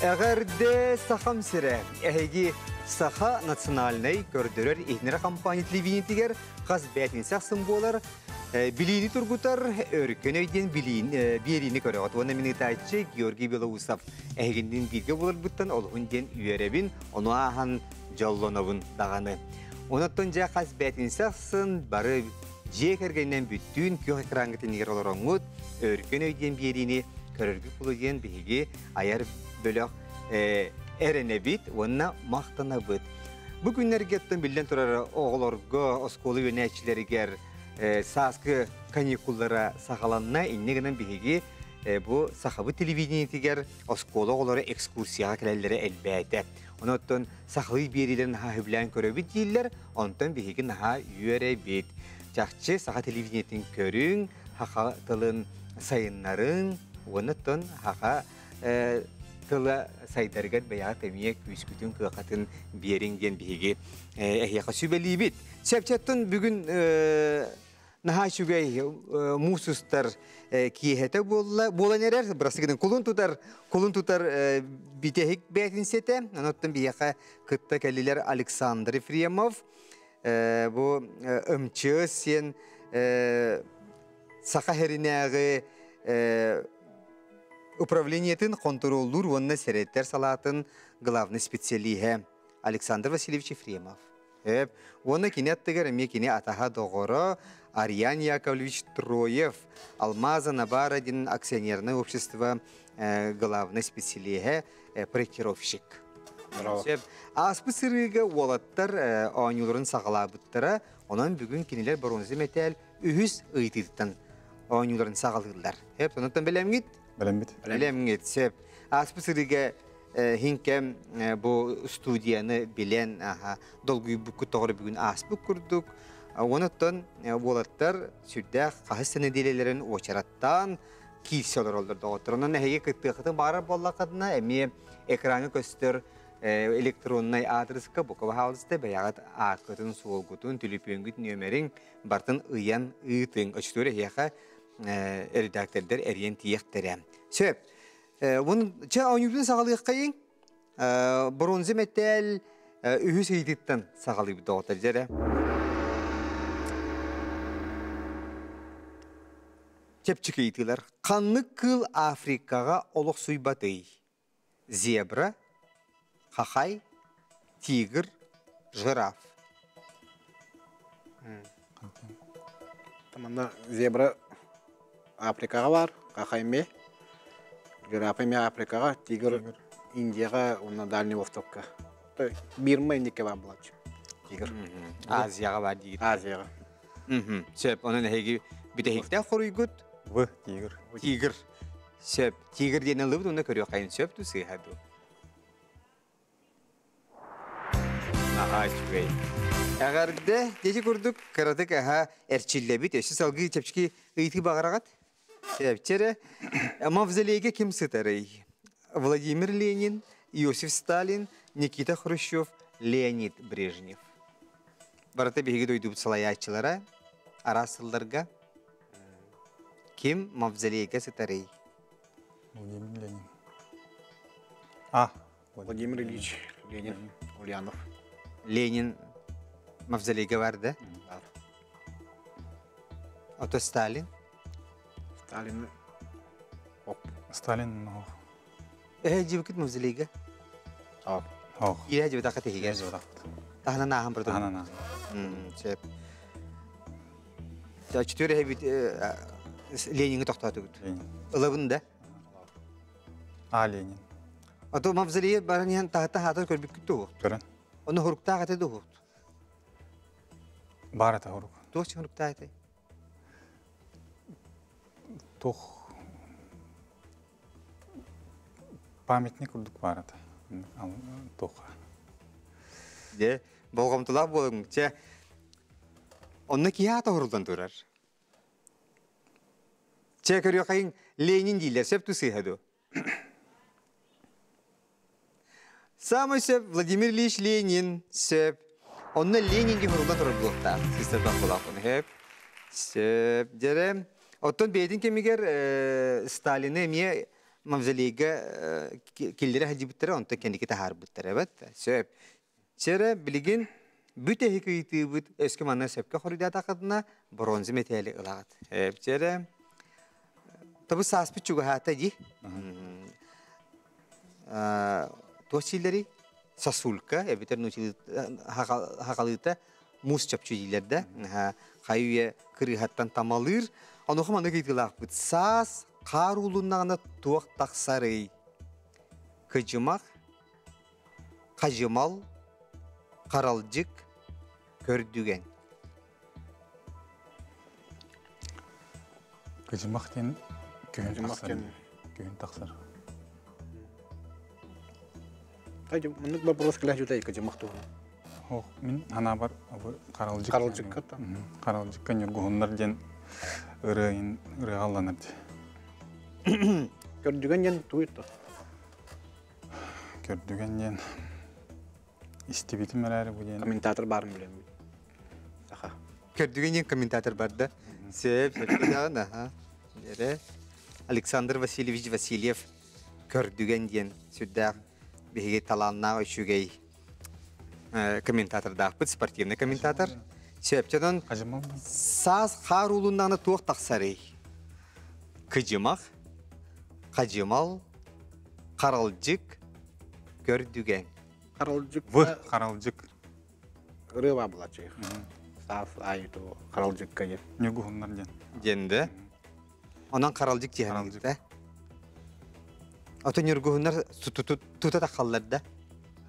Эҕэрдэ Сахам сирэ! Эһиги Саха национальнай көрдөрөр иһитиннэрэр компания телевидениетигэр хас бээтинсэ ахсын буолар билиини тургутар өркөн өйдүөн биэриини көрөҕүт. Уонна мин ыытааччы Георгий Белоусов эһигинниин бииргэ буоларбыттан олуһун диэн үөрэбин, ону ааһан дьоллонобун даҕаны. Онон дьэ хас бээтинсэ ахсын бары дьиэ кэргэнинэн бүттүүн күөх экраҥҥыт иннигэр олороҥҥут өркөн өйдүөн биэриини көрөргүт буолуо диэн биһиги айар бөлөх эрэнэбит уонна махтанабыт. Бу күннэргэ оттон биллэн турар оҕолорго, оскуола үөрэнээччилэригэр сааскы каникуллара саҕаланна. Инньэ гынан биһиги бу сахабыт телевидениетигэр оскуола оҕолоро экскурсияҕа кэлэллэрэ элбээтэ. Онон сахалыы биэриилэрин наһаа сөбүлээн көрөбүт дииллэр, онтон биһиги наһаа үөрэбит. Чахчы саха телевидениетин көрүҥ, саха тылын сайыннарыҥ уонна оттон саха тыла сайдарыгар бэйэҕит эмиэ күүскүтүн, кыахатын биэриҥ диэн биһиги эһиэхэ сүбэлиибит. Чэпчэттэн бүгүн наһаа үчүгэй муус устар киэһэтэ буолла буолан эрэр бырастыгынан кулун тутар кулун тутар бүтэһик бээтинсэтэ оттон биһиэхэ кытта кэллилэр Александр Ефремов бу МЧС сиэн Саха сиринээҕи управлениетын хонтуруоллуур уонна сэрэтэр салаатын главный специалиһэ Александр Васильевич Ефремов. Уонна кини аттыгар эмиэ кини атаһа доҕоро Ариан Яковлевич Троев, Алмаза Набара диэн акционерное общество главный специалиһэ, проектировщик. Ааспыт сырыыга уолаттар оонньууларын саҕалаабыттара, онон бүгүн кинилэр бронза мэтээл үһүс ыйытыыттан оонньууларын саҕалыыллар. Сөп, онтон бэлэмҥит? Бэлэммит. Бэлэмҥит, сөп. Ааспыт сырыыга хинкэм бу студияны билэн долгуйбуккут тоҕо бүгүн ааспыт курдук. Онуттан уолаттар сүрдээх хаһыс нэдиэлэлэрин уочараттаан киирсэ олороллор доҕоттор. Онон эһиги кыттыаххытын баҕарар буоллаххытына эмиэ экраҥҥа көстөр электроннай аадырыска бука баһаалыста бэйэҕит ааккытын, суолгутун, түлүпүөҥҥүт нүөмэрин бартын ыйан ыытыҥ. Оччотугар эһиэхэ редактордар эрийэн тиийиэхтэрэ. Сөп. Бун чэ оонньуутун саҕалыаххайыҥ. Бронза мэтээл үһүс ыйытыттан саҕалыыбыт доҕоттор дьэрэ. Чэпчэки ыйытыылар. Ханнык кыыл Африкаҕа олохсуйбатый? Зебра, хахай, тигр, жираф. Манна зебра Африкаҕа баар, хахай эмиэ. Жирафа эмиэ Африкаҕа, тигр Индияҕа уонна Дальний Востокка. Бирма инникке баар буолааччы. Тигр. Азияҕа баар диир. Азияҕа. Сөп, онон эһиги бүтэһиктээх хоруйгут? В, тигр. Тигр. Сөп. Тигр диэн ылыбыт уонна көрүөххэйин сөп дуу сыыһа дуу? Аһаа үчүгэй. Эҕэрдэ дьэти курдук кыратык аһа эрчиллэбит. Өссө салгыы чэпчэки ыйытыы баҕараҕыт? Чэпчэрэ. Мавзолейга ким сытарый? Владимир Ленин, Иосиф Сталин, Никита Хрущев, Леонид Брежнев. Барыта биһиги дойдубут салайааччылара араас сылларга Ким мавзолейга сытарый? Владимир Ленин. А. Владимир Ильич Ленин Ульянов. Ленин мавзолейга бар да? Бар. Ото Сталин? Сталин оп. Сталин ох. Э дьибикит мавзолейга? Ох. Ох. Ире дьибитака тиһигэр. Таһынан ааһан барда. Таһынан ааһан. Сөп. Четыре эбит Ленинги тохтоотугут. Ылабын да? А, Ленин. А то мавзолей баран иһэн таһта хаатар көрбүккүт дуо? Көрөн. Ону хуруктаах этэ дуо? Бар этэ хурук. Туох хуруктаах этэй? Туох памятник курдук бар этэ. Туох. Дьэ, болҕомтолоох буолуҥ. Чэ, онно киһи аата уһуруллан турар. Чэ, көрүөххэйиҥ, Ленин дииллэр, сөп дуу сыыһа дуу? Самый сөп Владимир Ильич Ленин сөп. Онно Ленин диэн уһуруллан турар буолуохтаах. Сыыстарбах буолаахпын. Сөп. Сөп. Дьэрэ. Оттон бэйэтин кэмигэр Сталины эмиэ мавзолейга киллэрэ сылдьыбыттара, онтон кэнники таһаарбыттар эбит. Сөп. Чэрэ билигин бүтэһик ыйытыыбыт өскө манна сөпкө хоруйдаатаххытына бронза мэтээли ылаҕыт. Чэрэ табы сааспыт чугаһаата дии. Туох сииллэрий? Сосулька, эбэтэр хахалыыта муус чопчу дииллэр да. Хайы үйэ кырыыһаттан тамалыыр. Онуоха маннык ыйытыылаахпыт. Саас хаар уулуннаҕына туох тахсарый? Кыдьымах, хадьымал, харалдьык, көрдүгэн. Кыдьымах диэн күһүн тахсар. Күһүн тахсар. Маннык вопрос кэлэ жүтэй кыдьымах туһунан. Ох, мин ханаабар харалдьык. Харалдьыкка Харалдьыкка ньургуһуннар диэн ырыа ырыаҕалланар дии. Көрдүгэн диэн тугуй то? Көрдүгэн диэн истибитим эрээри бу диэн. Комментатор баарын билэммин. Саха. Көрдүгэн диэн комментатор бар да. Сөп, сөп аха. Эрэ. Александр Васильевич Васильев көрдүгэн диэн сүрдээх биһиги талааннаах үчүгэй комментатордаахпыт, спортивный комментатор. Сөпчөнөн саас хаар уулуннаҕына туох тахсарый? Кыдьымах, хадьымал, харалдьык, көрдүгэн. Харалдьык. В харалдьык. Ырыа баа булаччы. Саас аайы харалдьыкка диэн. Ньугуһуннар диэн. Диэн да. Онон харалдьык тиһэн да. Ото ньургуһуннар тута тахаллар да.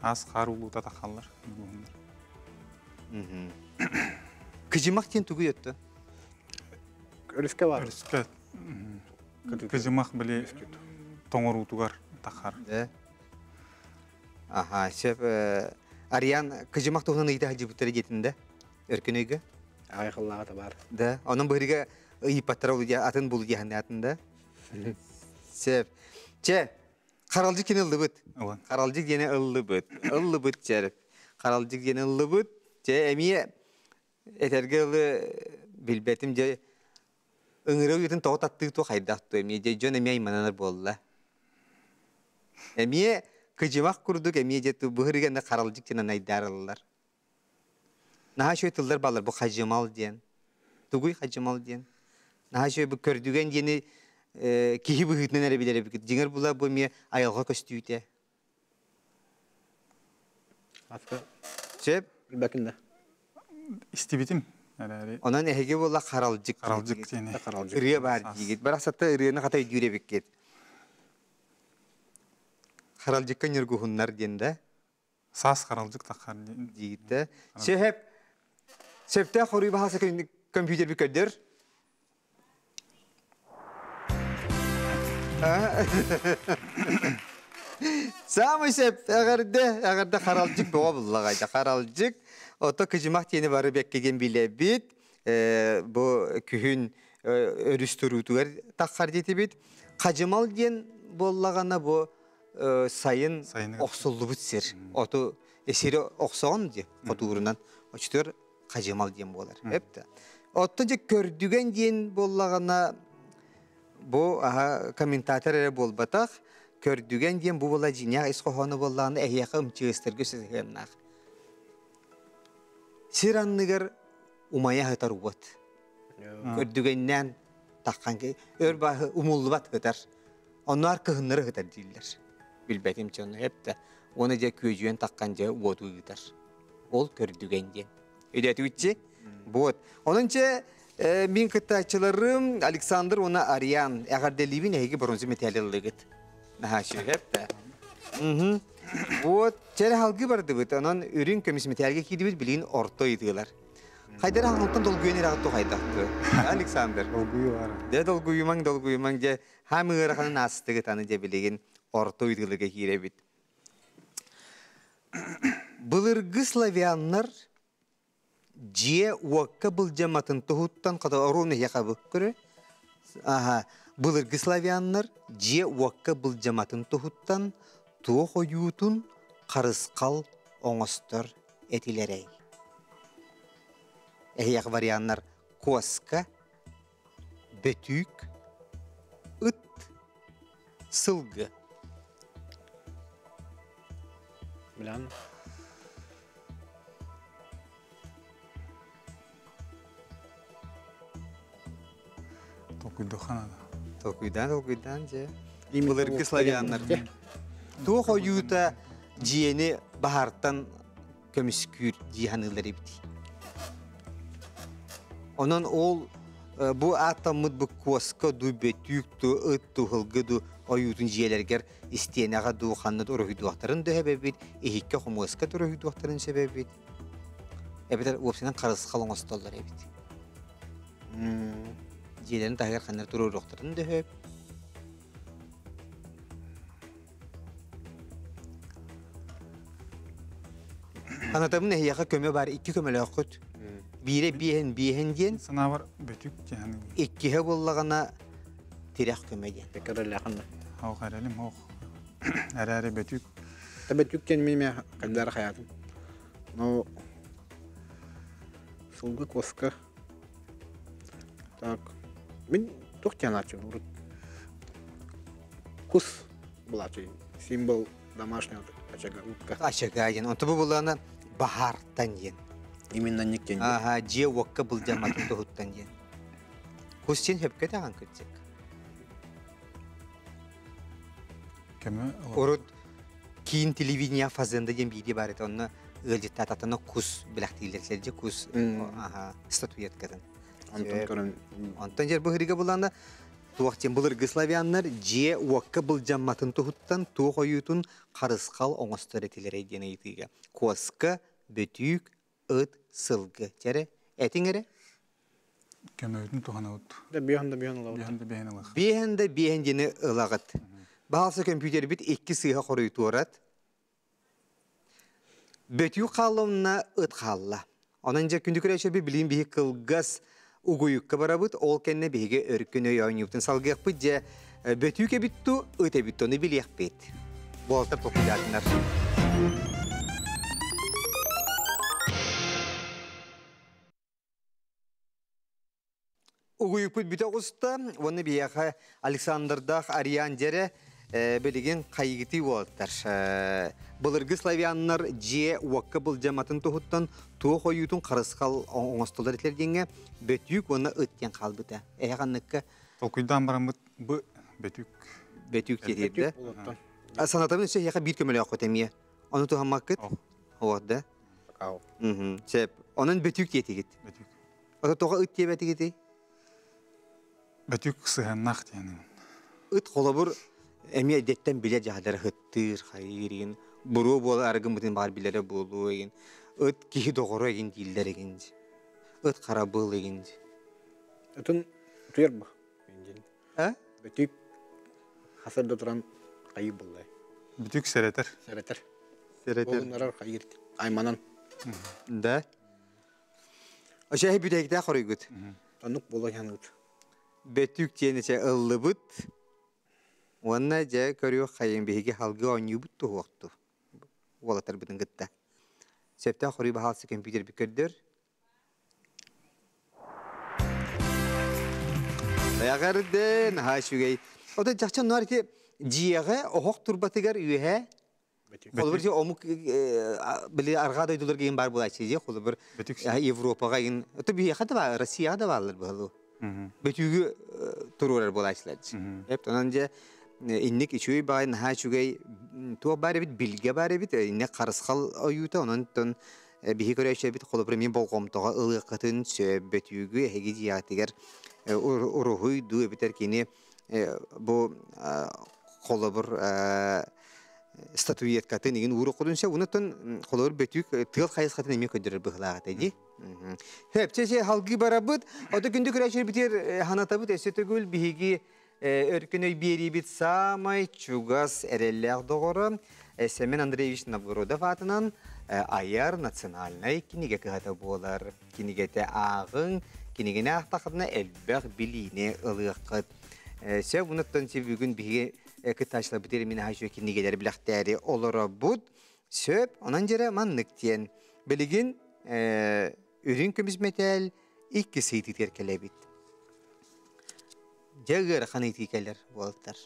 Аас хаар улуута тахаллар ньургуһуннар. Кыдьымах диэн тугу өттө? Өрүскэ бар. Өрүскэ кыдьымах били тоҥоруутугар тахар. Аха, сөп. Ариан кыдьымах туһунан ыйыта сылдьыбыттара диэтин да? Өркөн өйгө? Айхаллаҕа бар. Да, онон быһырыга ыйыппаттара атын булу диэхэннээтин да? Сөп. Чэ, харалдьык кини ыллыбыт. Харалдьык диэни ыллыбыт. Ыллыбыт чэрп. Харалдьык диэни ыллыбыт. Чэ, эмиэ этэргэ ылы билбэтим дьэ ыҥырыы уйатын тоҕо таттыы туох хайдах туо эмиэ дьэ дьон эмиэ аймананар буолла. Эмиэ кыдьымах курдук эмиэ дьэ быһырыга харалдьык диэн айдаарыллар. Наһаа үчүгэй тыллар бааллар бу хадьымал диэн. Тугуй хадьымал диэн? Наһаа үчүгэй бу көрдүгэн диэни киһи быһыытынан эрэ билэр эбиккит. Дьиҥэр була бу эмиэ айылҕа көстүүтэ. Аска Сөп. Билбэкин да. Истибитим эрээри. Онон эһиги буолла харалдьык. Харалдьык диэни. Харалдьык. Ырыа баар диигит. Барахсатта ырыаны хата өйдүүр эбиккит. Харалдьыкка ньургуһуннар диэн да. Саас харалдьык таххар диигит да. Сөп. Сөптөөх хоруй баһаса компьютерби көрдөр. Саамай сөп эҕэрдэ, эҕэрдэ харалдьык бөҕө буллаҕайда. Харалдьык, ото кыдьымах диэни бары бэккиген билэбит. Бу күһүн өрүс туруутугар таххар диэтибит. Хадьымал диэн буоллаҕына бу сайын охсуллубут сир. Оту сири охсоҕун дии хотуурунан. Очтугар хадьымал диэн буолар. Эптэ. Оттон дьэ көрдүгэн диэн буоллаҕына бу аха комментатор эрэ буолбатах, көрдүгэн диэн бу була дьиҥнээх ис хоһооно буоллаҕына эһиэхэ ымчыыстарга сыһыаннаах. Сир анныгар умайа сытар уот. Көрдүгэннээн таххан өр баһы умуллубат ытар. Оннуар кыһыннары ытар дииллэр. Билбэтим чону эптэ. Уона дьэ күөдьүйэн таххан дьэ уоту ыытар. Ол көрдүгэн диэн. Өйдөөтүгүтчи? Вот. Онон чэ мин кыттааччыларым Александр уонна Ариан эҕэрдэлиибин эһиги бронза металл ыллыгыт. Наһаа сүһэп Вот, чэрэ халгыы бардыбыт. Онон үрүҥ көмүс металлга киирдибит билигин орто ыйытыылар. Хайдара хаҥалтан долгуйан ирэҕит тухайдахты. Александр. Долгуйуу бар. Дэ долгуйумаҥ, долгуйумаҥ дьэ хаам ыараханын аастыгыт аны дьэ билигин орто ыйытыыларга киирэбит. Былыргы славяннар дьиэ уокка былдьаматын туһуттан хата оруон эһиэхэ көрө аха былыргы славяннар дьиэ уокка былдьаматын туһуттан туох ойуутун харысхал оҥостор этилэрэй эһиэхэ варианнар куоска бөтүүк ыт. Сылгы. Билан. Толкуйдуохха наада. Толкуйдаан, толкуйдаан дьэ. Былыргы славяннар. Туох ойуута дьиэни баһартан көмүскүүр дии саныыллар эбит. Онон ол бу ааттаммыт бу куоска ду бөтүүк ду ыт ду һылгы ду ойуутун дьиэлэргэр истиэнэҕэ дуу ханна да уруһуйдуохтарын да сөбөбүт, иһиккэ хомуоска да уруһуйдуохтарын сөбөбүт. Эбэтэр уопсайынан харысхал оҥостоллор эбит. Дьиэлэрин таһыгар ханна туруоруохтарын да сөп. Анатабын эһиэхэ көмө бар, икки көмөлөөххүт. Биирэ биэһин биэһин диэн. Санаабар бөтүк диэн. Иккиһэ буоллаҕына тирэх көмө диэн. Кэрэлээхин да. Хоох эрэлим хоох. Эрээри бөтүк. Та бөтүк диэн мин эмиэ хайдары хаятым. Но сылгы куоска. Так. Мин туох диэн ааччыбын урут кус булааччы символ домашнего очага утка. Очага диэн. Онто бу булана баһаартан диэн. Именно ник диэн. Аха, дьиэ уокка былдьамматын туһуттан диэн. Кус син хөпкө таҕан кырдьык. Көмө Урут киин телевидение фазенда диэн биирдии баар этэ. Онно ыалдьыттаатахтарына кус билэхтииллэр сэлдьи кус аха статуэткатын. Онтон көрөн Онтон дьэр быһырыга булана туох диэн былыргы славяннар дьиэ уокка былдьамматын туһуттан туох ойуутун харысхал оҥостор этилэрэй диэн ыйытыыга. Куоска, бөтүүк, ыт, сылгы. Чэрэ, этиҥ эрэ. Көмөтүн туһанабыт. Да биэһэн да биэһэн ылабыт. Биэһэн да биэһэн ылах. Биэһэн да биэһэн диэни ылаҕыт. Баалса көмпүүтэрбит икки сыыһа хоруйтуорат. Бөтүү хаалла ыт хаалла. Онон дьэ күндү көрөөччү билигин биһи кылгас угуйукка барабыт. Ол кэннэ биһиги өркөн өй оонньуубутун салгыахпыт. Дьэ бөтүүк эбит ту, ыт эбит ту, ону билиэхпит. Буолтар толкуйдаатынар. Угуйукпут бүтэ оҕуста уонна биһиэхэ Александрдаах Ариан дьэрэ билигин хайыгытыы уолаттар. Былыргы славяннар дьиэ уокка былдьаматын туһуттан туох ойуутун харысхал оҥостолор этилэр диэҥҥэ бөтүүк уонна ыт диэн хаалбыта. Эһэ ханныкка Толкуйдаан бараммыт бу бөтүүк. Бөтүүк диэтиир да. Санатабын өссө эһиэхэ биир көмөлөөххүт эмиэ. Ону туһаммаккыт? Оҕор да? Сөп. Онон бөтүүк диэтигит. Бөтүүк. Ото тоҕо ыт диэбэтигитий? Бөтүүк сыһыаннаах диэн. Ыт холобур эмиэ эдеттен билэ дьаһалары ыттыыр, хайыыр игин, буруо буола аргыммытын баар билэрэ буолуо игин. Ыт киһи доҕоро игин дииллэр игин. Ыт харабыл игин. Ытын утуйар бу. А? Бөтүүк хасар да туран хайыр буллай. Бөтүүк сэрэтэр. Сэрэтэр. Сэрэтэр. Буолунарар хайыр. Айманан. Да. Ошо бүтэйгитэ хоруйгут. Оннук буола яныт. Бөтүүк диэн ыллыбыт. Уонна дьэ көрүөх хайын биһиги халгы оонньуубут туһуохту. Уолаттарбытын кытта. Сөптөөх хоруй баһаалсы компьютербит көрдөр. Эҕэрдэ, наһаа үчүгэй. Отой чахчы наар ити дьиэҕэ оһох турбатыгар үөһэ Холобур, омук били арҕаа дойдуларга иин баар буолааччы дии, холобур, Европаҕа иин, ото биһиэхэ да баар, Россияҕа да бааллар быһалыы. Бөтүүгү туруорар буолааччылар. Эп, онон дьэ инник үчүгэй баҕай, наһаа үчүгэй туох баар эбит, билгэ баар эбит, инник харысхал ойуута, онон биһи көрөөччүбүт холобур мин болҕомтоҕо ылыаххытын сөп бөтүүгү эһиги дьиэҕитигэр уруһуй дуу эбэтэр кини бу холобур статуэткатын игин ууруоххутун сөп онтон холобур бөтүүк тыал хайысхатын эмиэ көрдөрөр быһыылаах этэ дии Хөп, чэ халгыы барабыт. Ото күндү көрөөччүлэрбитигэр ханатабыт өссө төгүл биһиги өркөн өй биэриибит саамай чугас эрэллээх доҕоро Семен Андреевич Новгородов аатынан айар национальнай кинигэ кыһата буолар. Кинигэтэ ааҕыҥ, кинигини аахтаххытына элбэх билиини ылыаххыт. Сөп, онуттан бүгүн биһиги кыттааччыларбыт мин аһа кинигэлэри билэхтээри олоробут. Сөп, онон дьэрэ маннык диэн. Билигин үрүҥ көмүс мэтээл икки ыйытыытыгар кэлэбит. Дьэ ыарахан ыйытыы кэлэр буолтар.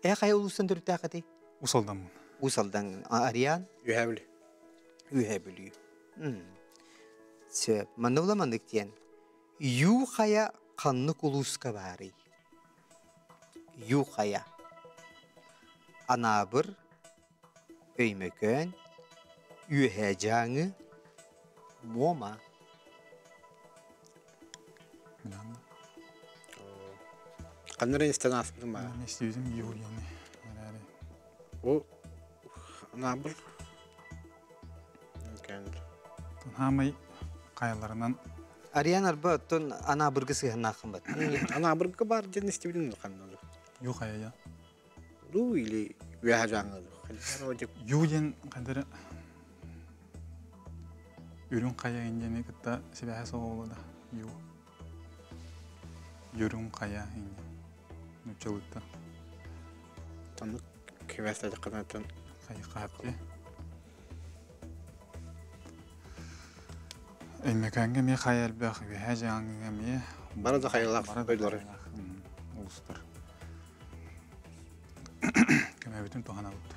Э хайа улуустан төрүттээххитий? Уус Алдаммын. Уус Алдан. Ариан? Үөһээ Бүлүү. Үөһээ Бүлүү. Сөп. Манна була маннык диэн. Ю хайа ханнык улууска баарый? Ю хайа. Анаабыр, Өймөкөөн, Үөһээ Дьааҥы, Муома. Миланна. Ханна истэн ааспытым баа. Мен истибитим Юлияны. Эрээри. Бу Анаабыр. Хаамай хайаларынан Ариан арба оттон Анаабырга сыһаннааххын бат. Анаабырга бар диэн истибитим ханна. Ю хайа Ду или үөһэ дьааҥы. Ю диэн хандар үрүҥ хайа индиэни кытта сибээһэ суох да. Ю. Үрүҥ хайа индиэн. Нууччалыытта. Таннык кэбэстэдикканаттан хайы хааппы. Өймөкөөҥҥө эмиэ хайа элбэх, Үөһээ Дьааҥыга эмиэ. Бары да хайалаах дойдулары. Улуустар. Көмөбүтүн туһанабыт.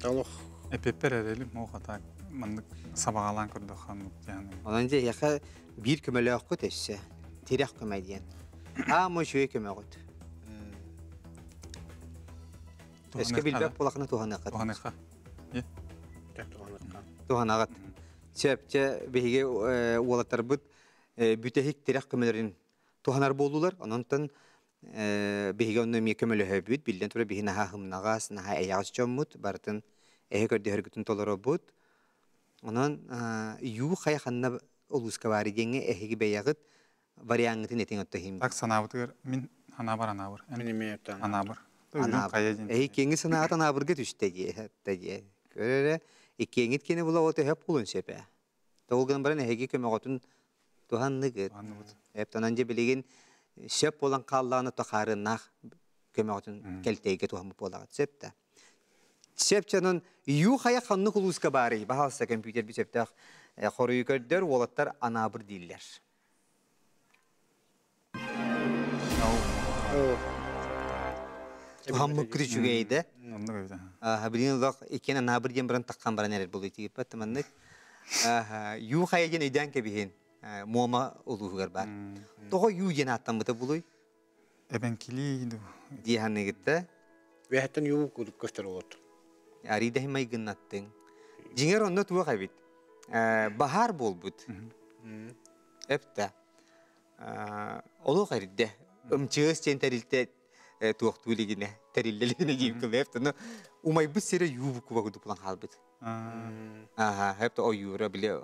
Олох. Эппиппэр эрэлим ох атаак маннык сабаҕалаан көрдөххө оннук диэн. Онон дьэ эһиэхэ биир көмөлөөххүт өссө. Тирэх көмө диэн. Аама үчүгэй көмөҕүт. Өскө билбэт буолахына туһаныаххыт. Туһаныахха. Туһанаҕыт. Сөп, чэ биһиги уолаттарбыт бүтэһик тирэх көмөлөрүн туһанар буоллулар. Ононтон биһиги онно эмиэ көмөлөһөбүт. Биллэн турар, биһи наһаа һымнаҕас, наһаа эйэҕэс дьоммут. Барытын эһэ көрдөһөргүтүн толоробут. Онон юу хайа ханна улууска баары диэҥҥэ эһиги бэйэҕит вариаҥҥытын этиҥ отто иһин. Так санаабытыгар мин анаабар анаабыр. Мин эмиэ анаабыр. Анаабыр. Эһи санаата анаабырга түстэ дии. Дии. Көрөрө иккиэҥит кини була ол төһө пулун сөп ээ. Ол гынан баран эһиги көмөҕөтүн туһанныгыт. Эптонан дьэ билигин сөп буолан хааллаҕына тохаарыннаах көмөҕөтүн кэлтэйгэ туһаммыт буолаҕыт сөп да. Сөп чонун ю хайа ханнык улууска баарый? Баһаалыста компьютер би сөптөөх хоруйу көрдөр, уолаттар анаабыр дииллэр. Туһаммыккыт үчүгэй да. Оннук эбит. Билигин олох иккиэн анаабыр диэн баран таххан баран эрэр буолуй тиийбэт маннык. Ю хайа диэн өйдөөн кэбиһин. Муома улууһугар баар. Тоҕо Ю диэн ааттаммыта булуй? Эбэҥкилии дуу. Дии саныыгытта. Үөһэттэн ю курдук көстөр олорду. Арыйда майгыннаттыҥ. Дьиҥэр онно туох эбит? Баһаар буолбут. Эптэ. Олох эрдэ. МЧС диэн тэрилтэ туохтуу илигинэ, тэриллэ илигинэ диир кылы эптэ. Умайбыт сирэ ю буква курдук булан хаалбыт. Аха, эптэ ойуура били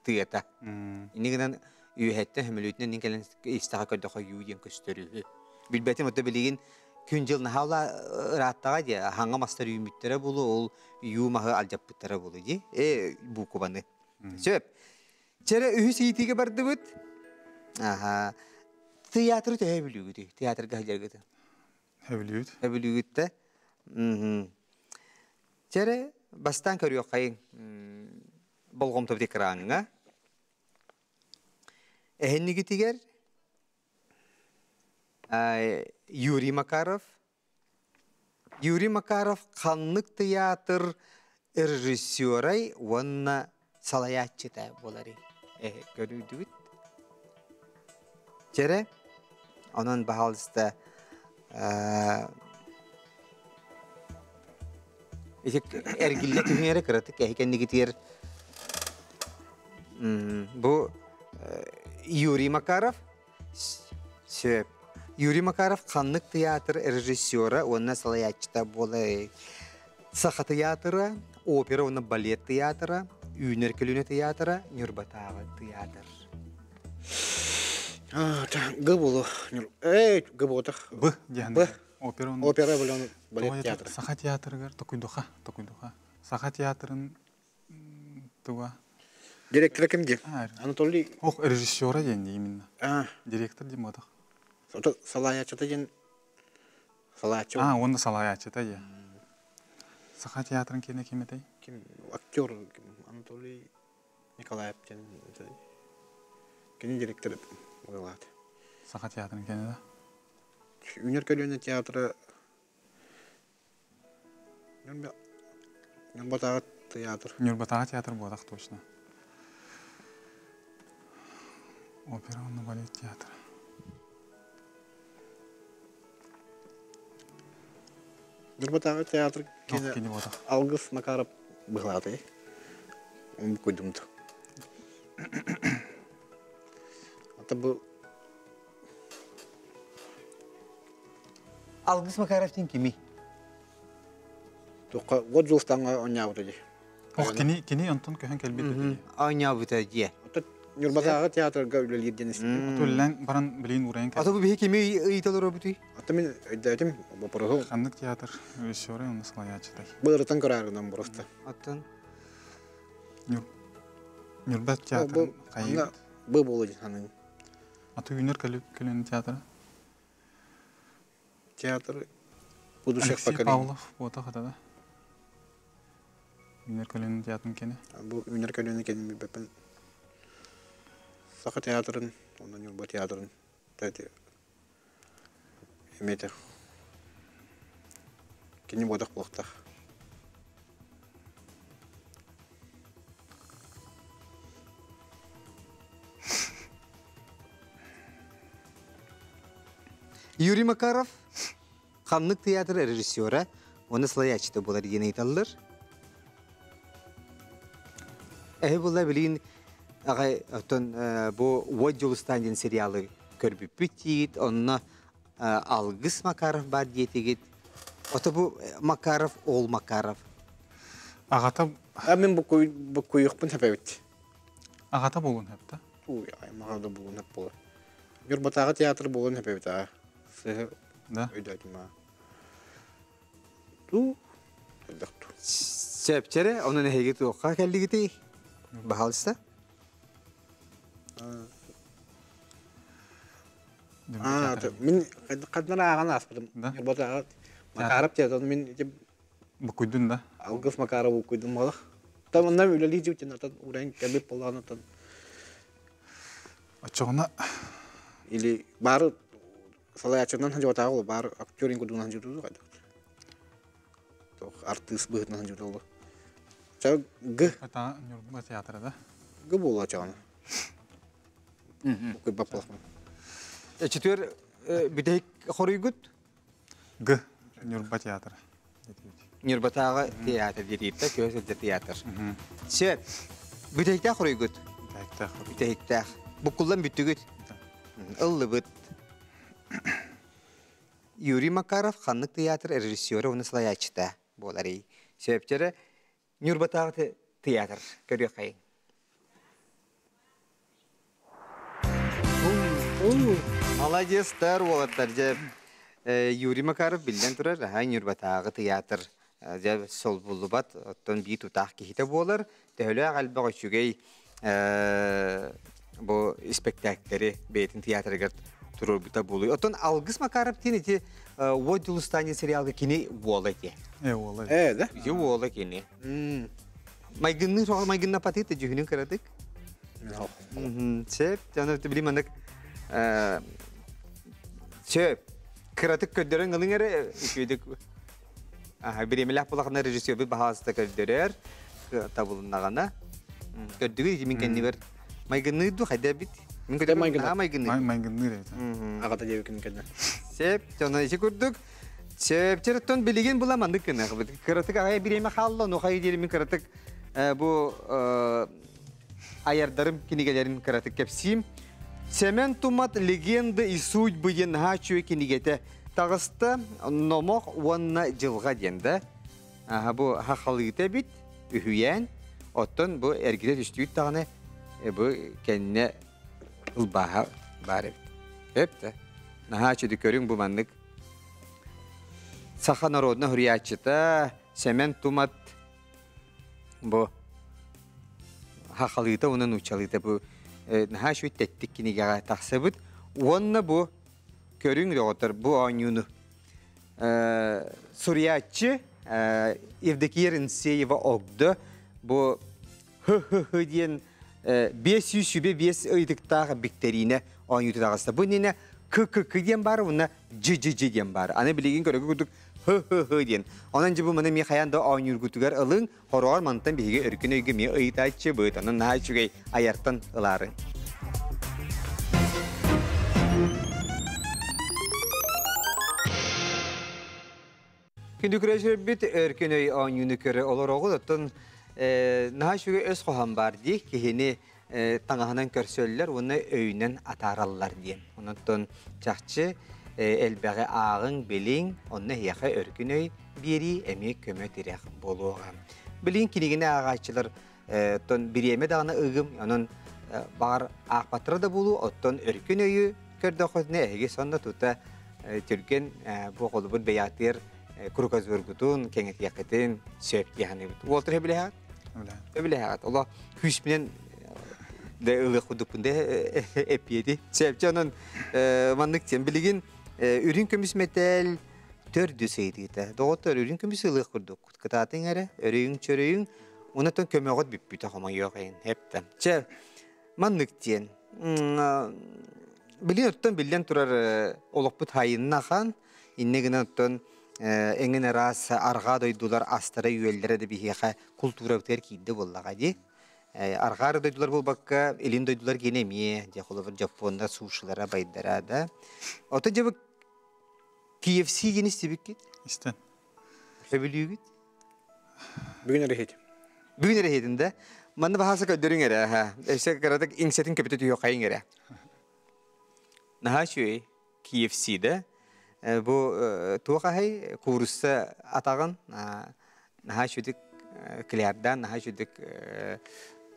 тыата. Инни гынан үөһэттэн хөмөлүтүнэн ин кэлэн истэҕэ көрдөхө ю диэн көстөр үһү. Билбэтим ото билигин күн-дьыл наһаа ырааттаҕа дии, хаҥа мастар үүммүттэрэ булу, ол ю маһы алдьаппыттара булу дии. Э букваны. Сөп. Чэрэ үһүс иитиигэ бардыбыт. Аха. Театры төһө бүлүүгүтүй? Театрга сылдьаргыт. Хөбүлүүт. Хөбүлүүгүт да. Чэрэ бастаан көрүөххэйиҥ. Болҕомтобут экраҥҥа. Эһиннигитигэр Юрий Макаров Юрий Макаров ханнык тыйаатыр режиссерай уонна салайааччыта буоларый? Көрүүдүгүт? Чэрэ, онон баһаалыста ити эргиллэ түһүн эрэ кыратык эһи кэннигитигэр бу Юрий Макаров Сөп. Юрий Макаров ханнык тыйаатыр режиссера уонна салайааччыта буолай? Саха тыйаатыра, опера уонна балет тыйаатыра, Үүнэр көлүөнэ тыйаатыра, Ньурбатааҕы тыйаатыр. Г болу. Эй, Г болотах. Б диэн. Б. Опера Опера балет театра. Саха театрыгар Токуйдуха, Токуйдуха. Саха театрын туга Директора ким ди? Анатолий. Ох, режиссера диэн именно. Директор дим бодох. Салаячыта диэн салааччы. А, онно салаячыта дии. Саха театрын киэнэ ким этэй? Ким актер Анатолий Николаев диэн кини директор буолаат. Саха театрын кэннэ да. Үүнэр көлүөнэ театра Ньурбатааҕы театр. Ньурбатааҕы театр буолах точно. Опера уонна балет театра. Ньурбатааҕы театр кини Алгыс Макаров быһылаатый. Ум куйдумту. Ата бу Алгыс Макаров дин кими? Туохха вот Дьулустааҥҥа оонньообута дии. Ох, кини кини онтон көһөн кэлбит дии. Оонньообута дии. Оттон Ньурбатааҕы театрга үлэлиир диэн истибитим. Үлэлээн баран билигин уурайан кэлбит. Ата бу биһи кими ыйыталар бутуй? Ата мин өйдөөтүм боппуруоһу. Ханнык театр режиссера уонна салайааччытай? Быырытан көрөөрүнэн просто. Оттон Ньурба театрын хайыыбыт? Бу буолуо дии саныыбын. Аты үүнэр көлүөн театра? Театр будущих Алексей поколений. Павлов буота хата да. Үүнэр көлүөнэ театрын кини. Бу үүнэр көлүөнэ кэнин билбэппин. Саха театрын, онно Ньурба театрын эмиэ кини буотах буолуохтаах. Юрий Макаров ханнык театр режиссера уонна салайааччыта буолар диэн ыйыталлар. Эһи була билигин аҕай оттон бу Уот Дьулустаан диэн сериалы көрбүппүт диигит, онно Алгыс Макаров баар диэтигит. Ото бу Макаров, ол Макаров. Аҕата А мин буккуйуохпун сөп эбит. Аҕата буолуон сөп да? Уй, аймаҕа да буолуон сөп буолар. Ньурбатааҕы театр буолуон сөп эбит аа. Сыһы Да. өйдөөтүм аа. Туу, элбэх туу. Сөпчэрэ, онон эһиги туохха кэллигитий? Баһаалыста. Аа, мин ханна ааҕан ааспытым. Ньурбатааҕы Макаров театрын мин ити Буккуйдун да? Алгыс Макаров буккуйдун буолах. Там онно үлэлии дьибитин атан урайын кэлбит буоллаҕына атан Оччоҕуна или баары салайааччынан сылдьыбатааҕы баар актерин курдугунан сылдьыбыт хайдах туох артыыс быһыытынан сылдьыбыт буолуо. Ча г Это Ньурба театра да? Г буолуо оччоҕуна. Буккуйбат буолахпын. Четвер бүтэһик хоруйгут? Г. Ньурба театра. Ньурбатааҕы театр диэтииппэ көһө сылдьар театр. Сөп. Бүтэһиктээх хоруйгут? Бүтэһиктээх. Бүтэһиктээх. Буккуллан бүттүгүт? Ыллыбыт. Юрий Макаров ханнык театр режиссера уонна салайааччыта буоларый? Сөптөрө Ньурбатааҕы театр көрүөххэйиҥ. Молодецтар уолаттар дьэ Юрий Макаров биллэн турар аһа Ньурбатааҕы театр дьэ солбуллубат оттон биир тутаах киһитэ буолар төһөлөөх элбэх үчүгэй бу испэктээктэри бэйэтин театрыгар туруорбута буолуй. Оттон Алгыс Макаров диэн ити Уот Дьулустаан диэн сериалга кини уола ити. Э уола. Э да? Ити уола кини. Майгынныы соҕус майгыннапатыы дьүһүнүн кыратык. Сөп, аны били маннык сөп кыратык көрдөрөн ылыҥ эрэ үчүгэйдик бириэмэлээх булахына режиссербит баһаалыста көрдөрөр табылыннаҕына көрдүгүт ити мин кэннибэр майгынныыр дуу хайда эбит мин көрдөрбүт майгынныыр майгынныыр эбит аҕата диэбиккин кэннэ сөп дьоно ити курдук Сөптөрөттөн билигин була маннык гыныахпыт. Кыратык аҕай бириэмэ хаалла, ону хайы диэри мин кыратык бу айардарым кинигэлэрин кыратык кэпсиим. Сэмэн Тумат «Легенда и судьбы» диэн наһаа үчүгэй кинигэтэ таҕыста. Номох уонна дьылҕа диэн да. Аха бу хахалыыта эбит, үһүйээн. Оттон бу эргитэ түстүүт даҕаны бу кэннэ ылбааһа баар эбит. Өп да. Наһаа үчүгэй көрүҥ бу маннык Саха народна суруйааччыта Сэмэн Тумат бу хахалыыта уонна нууччалыыта бу наһаа үчүгэй тэттик кинигэҕэ тахсыбыт уонна бу көрүҥ доҕоттор бу оонньууну суруйааччы Евдокия Ренсеева Огдо бу һ диэн 505 ыйытыктаах биктэриинэ оонньуута таҕыста. Бу иннинэ К К К диэн баар уонна Ж Ж Ж диэн баар. Аны билигин көрөгү курдук Х Х Х диэн. Онон дьэ бу маны эмиэ хайаан да оонньуургутугар ылыҥ, хороҕор мантан биһиги өркүн өйгө эмиэ ыйытааччыбыт. Онон наһаа үчүгэй айартан ылаары. Күндү көрөөччүлэрбит өркөн өй оонньууну көрө олороҕут. Оттон наһаа үчүгэй өс хоһоон баар дии. Киһини таҥаһынан көрсөллөр уонна өйүнэн атаараллар диэн. Онон чахчы элбэҕи ааҕыҥ, билиҥ, онно эһиэхэ өркөн өй биэрии эмиэ көмө-тирэх буолуоҕа. Билигин кинигини ааҕааччылар оттон бириэмэ даҕаны ыгым, онон баҕар аахпаттара да буолуо, оттон өркөн өйү көрдөххүтүнэ эһиги сонно тута түргэн бу холобур бэйэҕитигэр кругозоргутун кэҥэтиэххитин сөп дии саныыбыт. Уолтар сөбүлэһэҕит? Сөбүлэһэҕит. Оло күүспүнэн да ылыах курдукпун да эппиэти. Сөпчө онон маннык диэн билигин үрүҥ көмүс мэтээл төрдүс ыйытыыта. Доҕоттор үрүҥ көмүс ылыах курдук. Кытаатыҥ эрэ, өрөйүҥ-чөрөйүҥ, онтон көмөҕүт бүппүтэ хомойуох иһин. Эптэ. Чэ, маннык диэн. Билин оттон биллэн турар олохпут хайынна ахан, иннэ гынан оттон эҥин араас арҕаа дойдулар астара-үөллэрэ да биһиэхэ култуурабытыгар киирдэ буоллаҕа дии. Арҕаа дойдулар буолбакка, илин дойдулар киэнэ эмиэ, дьэ холобур дьоппуоннар сушилара байдара да. Ото дьэ бу KFC диэн истибиккит? Истэн. Сөбүлүүгүт? Бүгүн эрэһит. Бүгүн эрэһитин да? Манна баһааса көрдөрүҥ эрэ, аха. Өссө кыратык иҥсэтин көпүтэ түһүөххэйиҥ эрэ. Наһаа үчүгэй. KFC да? Бу туох аһай куурусса атаҕын наһаа үчүгдүк клярдаан, наһаа үчүгдүк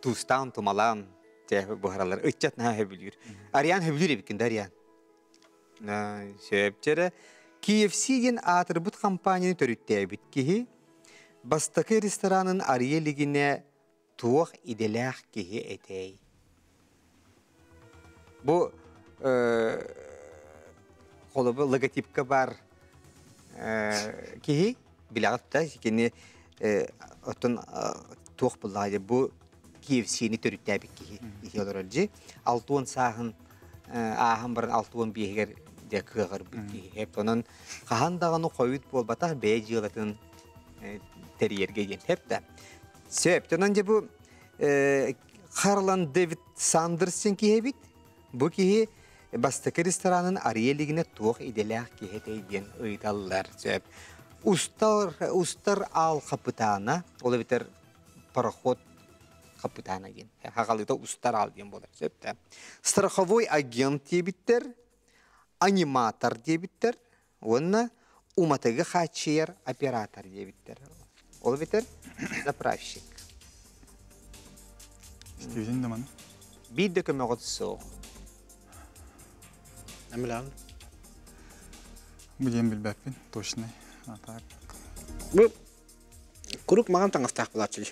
туустаан, тумалаан буһараллар. Ыччат наһаа сөбүлүүр. Ариан сөбүлүүр эбиккин да, Ариан? Сөп KFC диэн аатырбыт компанияны төрүттээбит киһи бастакы ресторанын арыйа илигинэ туох идэлээх киһи этэй? Бу холобур логотипка баар киһи билэҕит да кини оттон туох буллаҕа бу KFC-ни төрүттээбит киһи иһи олорор дьи 60 сааһын ааһан баран 65-игэр дьэ кыаҕырбыт киһи онон хаһан даҕаны хойут буолбатах бэйэ дьыалатын тэрийэргэ диэн сөп да сөп онон дьэ бу Харлан Дэвид Сандерс диэн киһи эбит бу киһи бастакы ресторанын арыйа илигинэ туох идэлээх киһи этэй диэн ыйыталлар сөп устар устар аал хапытаана ол эбэтэр пароход хапытаана диэн хагалыта устар аал диэн буолар сөп да страховой агент диэбиттэр аниматор диэбиттэр уонна уматыгы хааччыйар оператор диэбиттэр ол эбэтэр заправщик Стивен да маны биир да көмөҕүт суох Эмилан. Бу диэн билбэппин точный. А так Бу Курук маҥан таҥастаах буолааччы.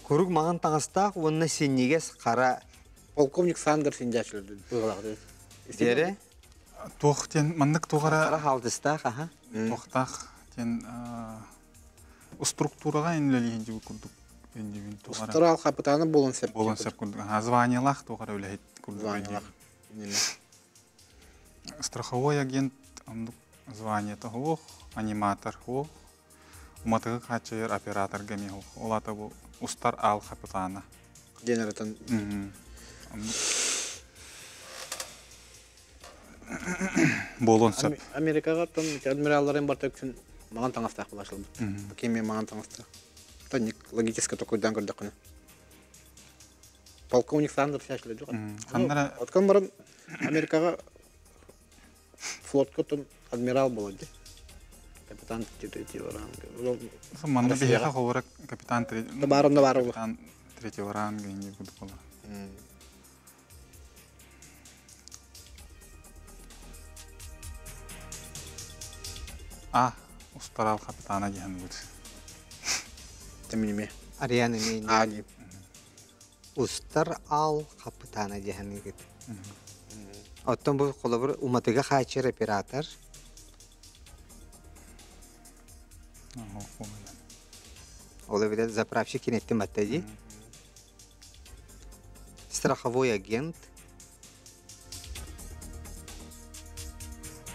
Курук маҥан таҥастаах уонна синньигэс хара Полковник Сандерс индиаччылар быһалаах. Диэре? Туох диэн маннык туох эрэ хара хаалтыстаах аха. Туохтаах диэн структураҕа инлэлиһин дьиби курдук индибин туох эрэ. Устарал хапытаана буолан сөп. Буолан сөп курдук. Званиялаах туох эрэ үлэһит курдук. Званиялаах. Страховой агент оннук званиета суох, аниматор суох, уматыгы хааччыйар операторга эмиэ суох. Ол аата бу устар аал хапытаана. Диэн эрэтэн. Буолуон сөп. Америкаҕа оттон адмиралларын барта үксүн маҥан таҥастаах булаачылбыт. Кими маҥан таҥастаах. Тонник логически токуйдаан көрдөххүнэ. Полковник Сандерс чачылы дьоҕа. Ханнара Откон баран Америкаҕа флотка тон адмирал буолар дии. Капитан третьего ранга. Манна биһиэхэ холура капитан Баарында баар Капитан третьего ранга инни курдук буолар. А, устарал капитана диэн бут. Тэминиме. Ариан эмиэ. А дип. Устар аал хапытаана диэханыгыт. Оттон бу холобур уматыга хааччыр оператор. Ол эбэтэр заправщик кинеттин батта дии. Страховой агент.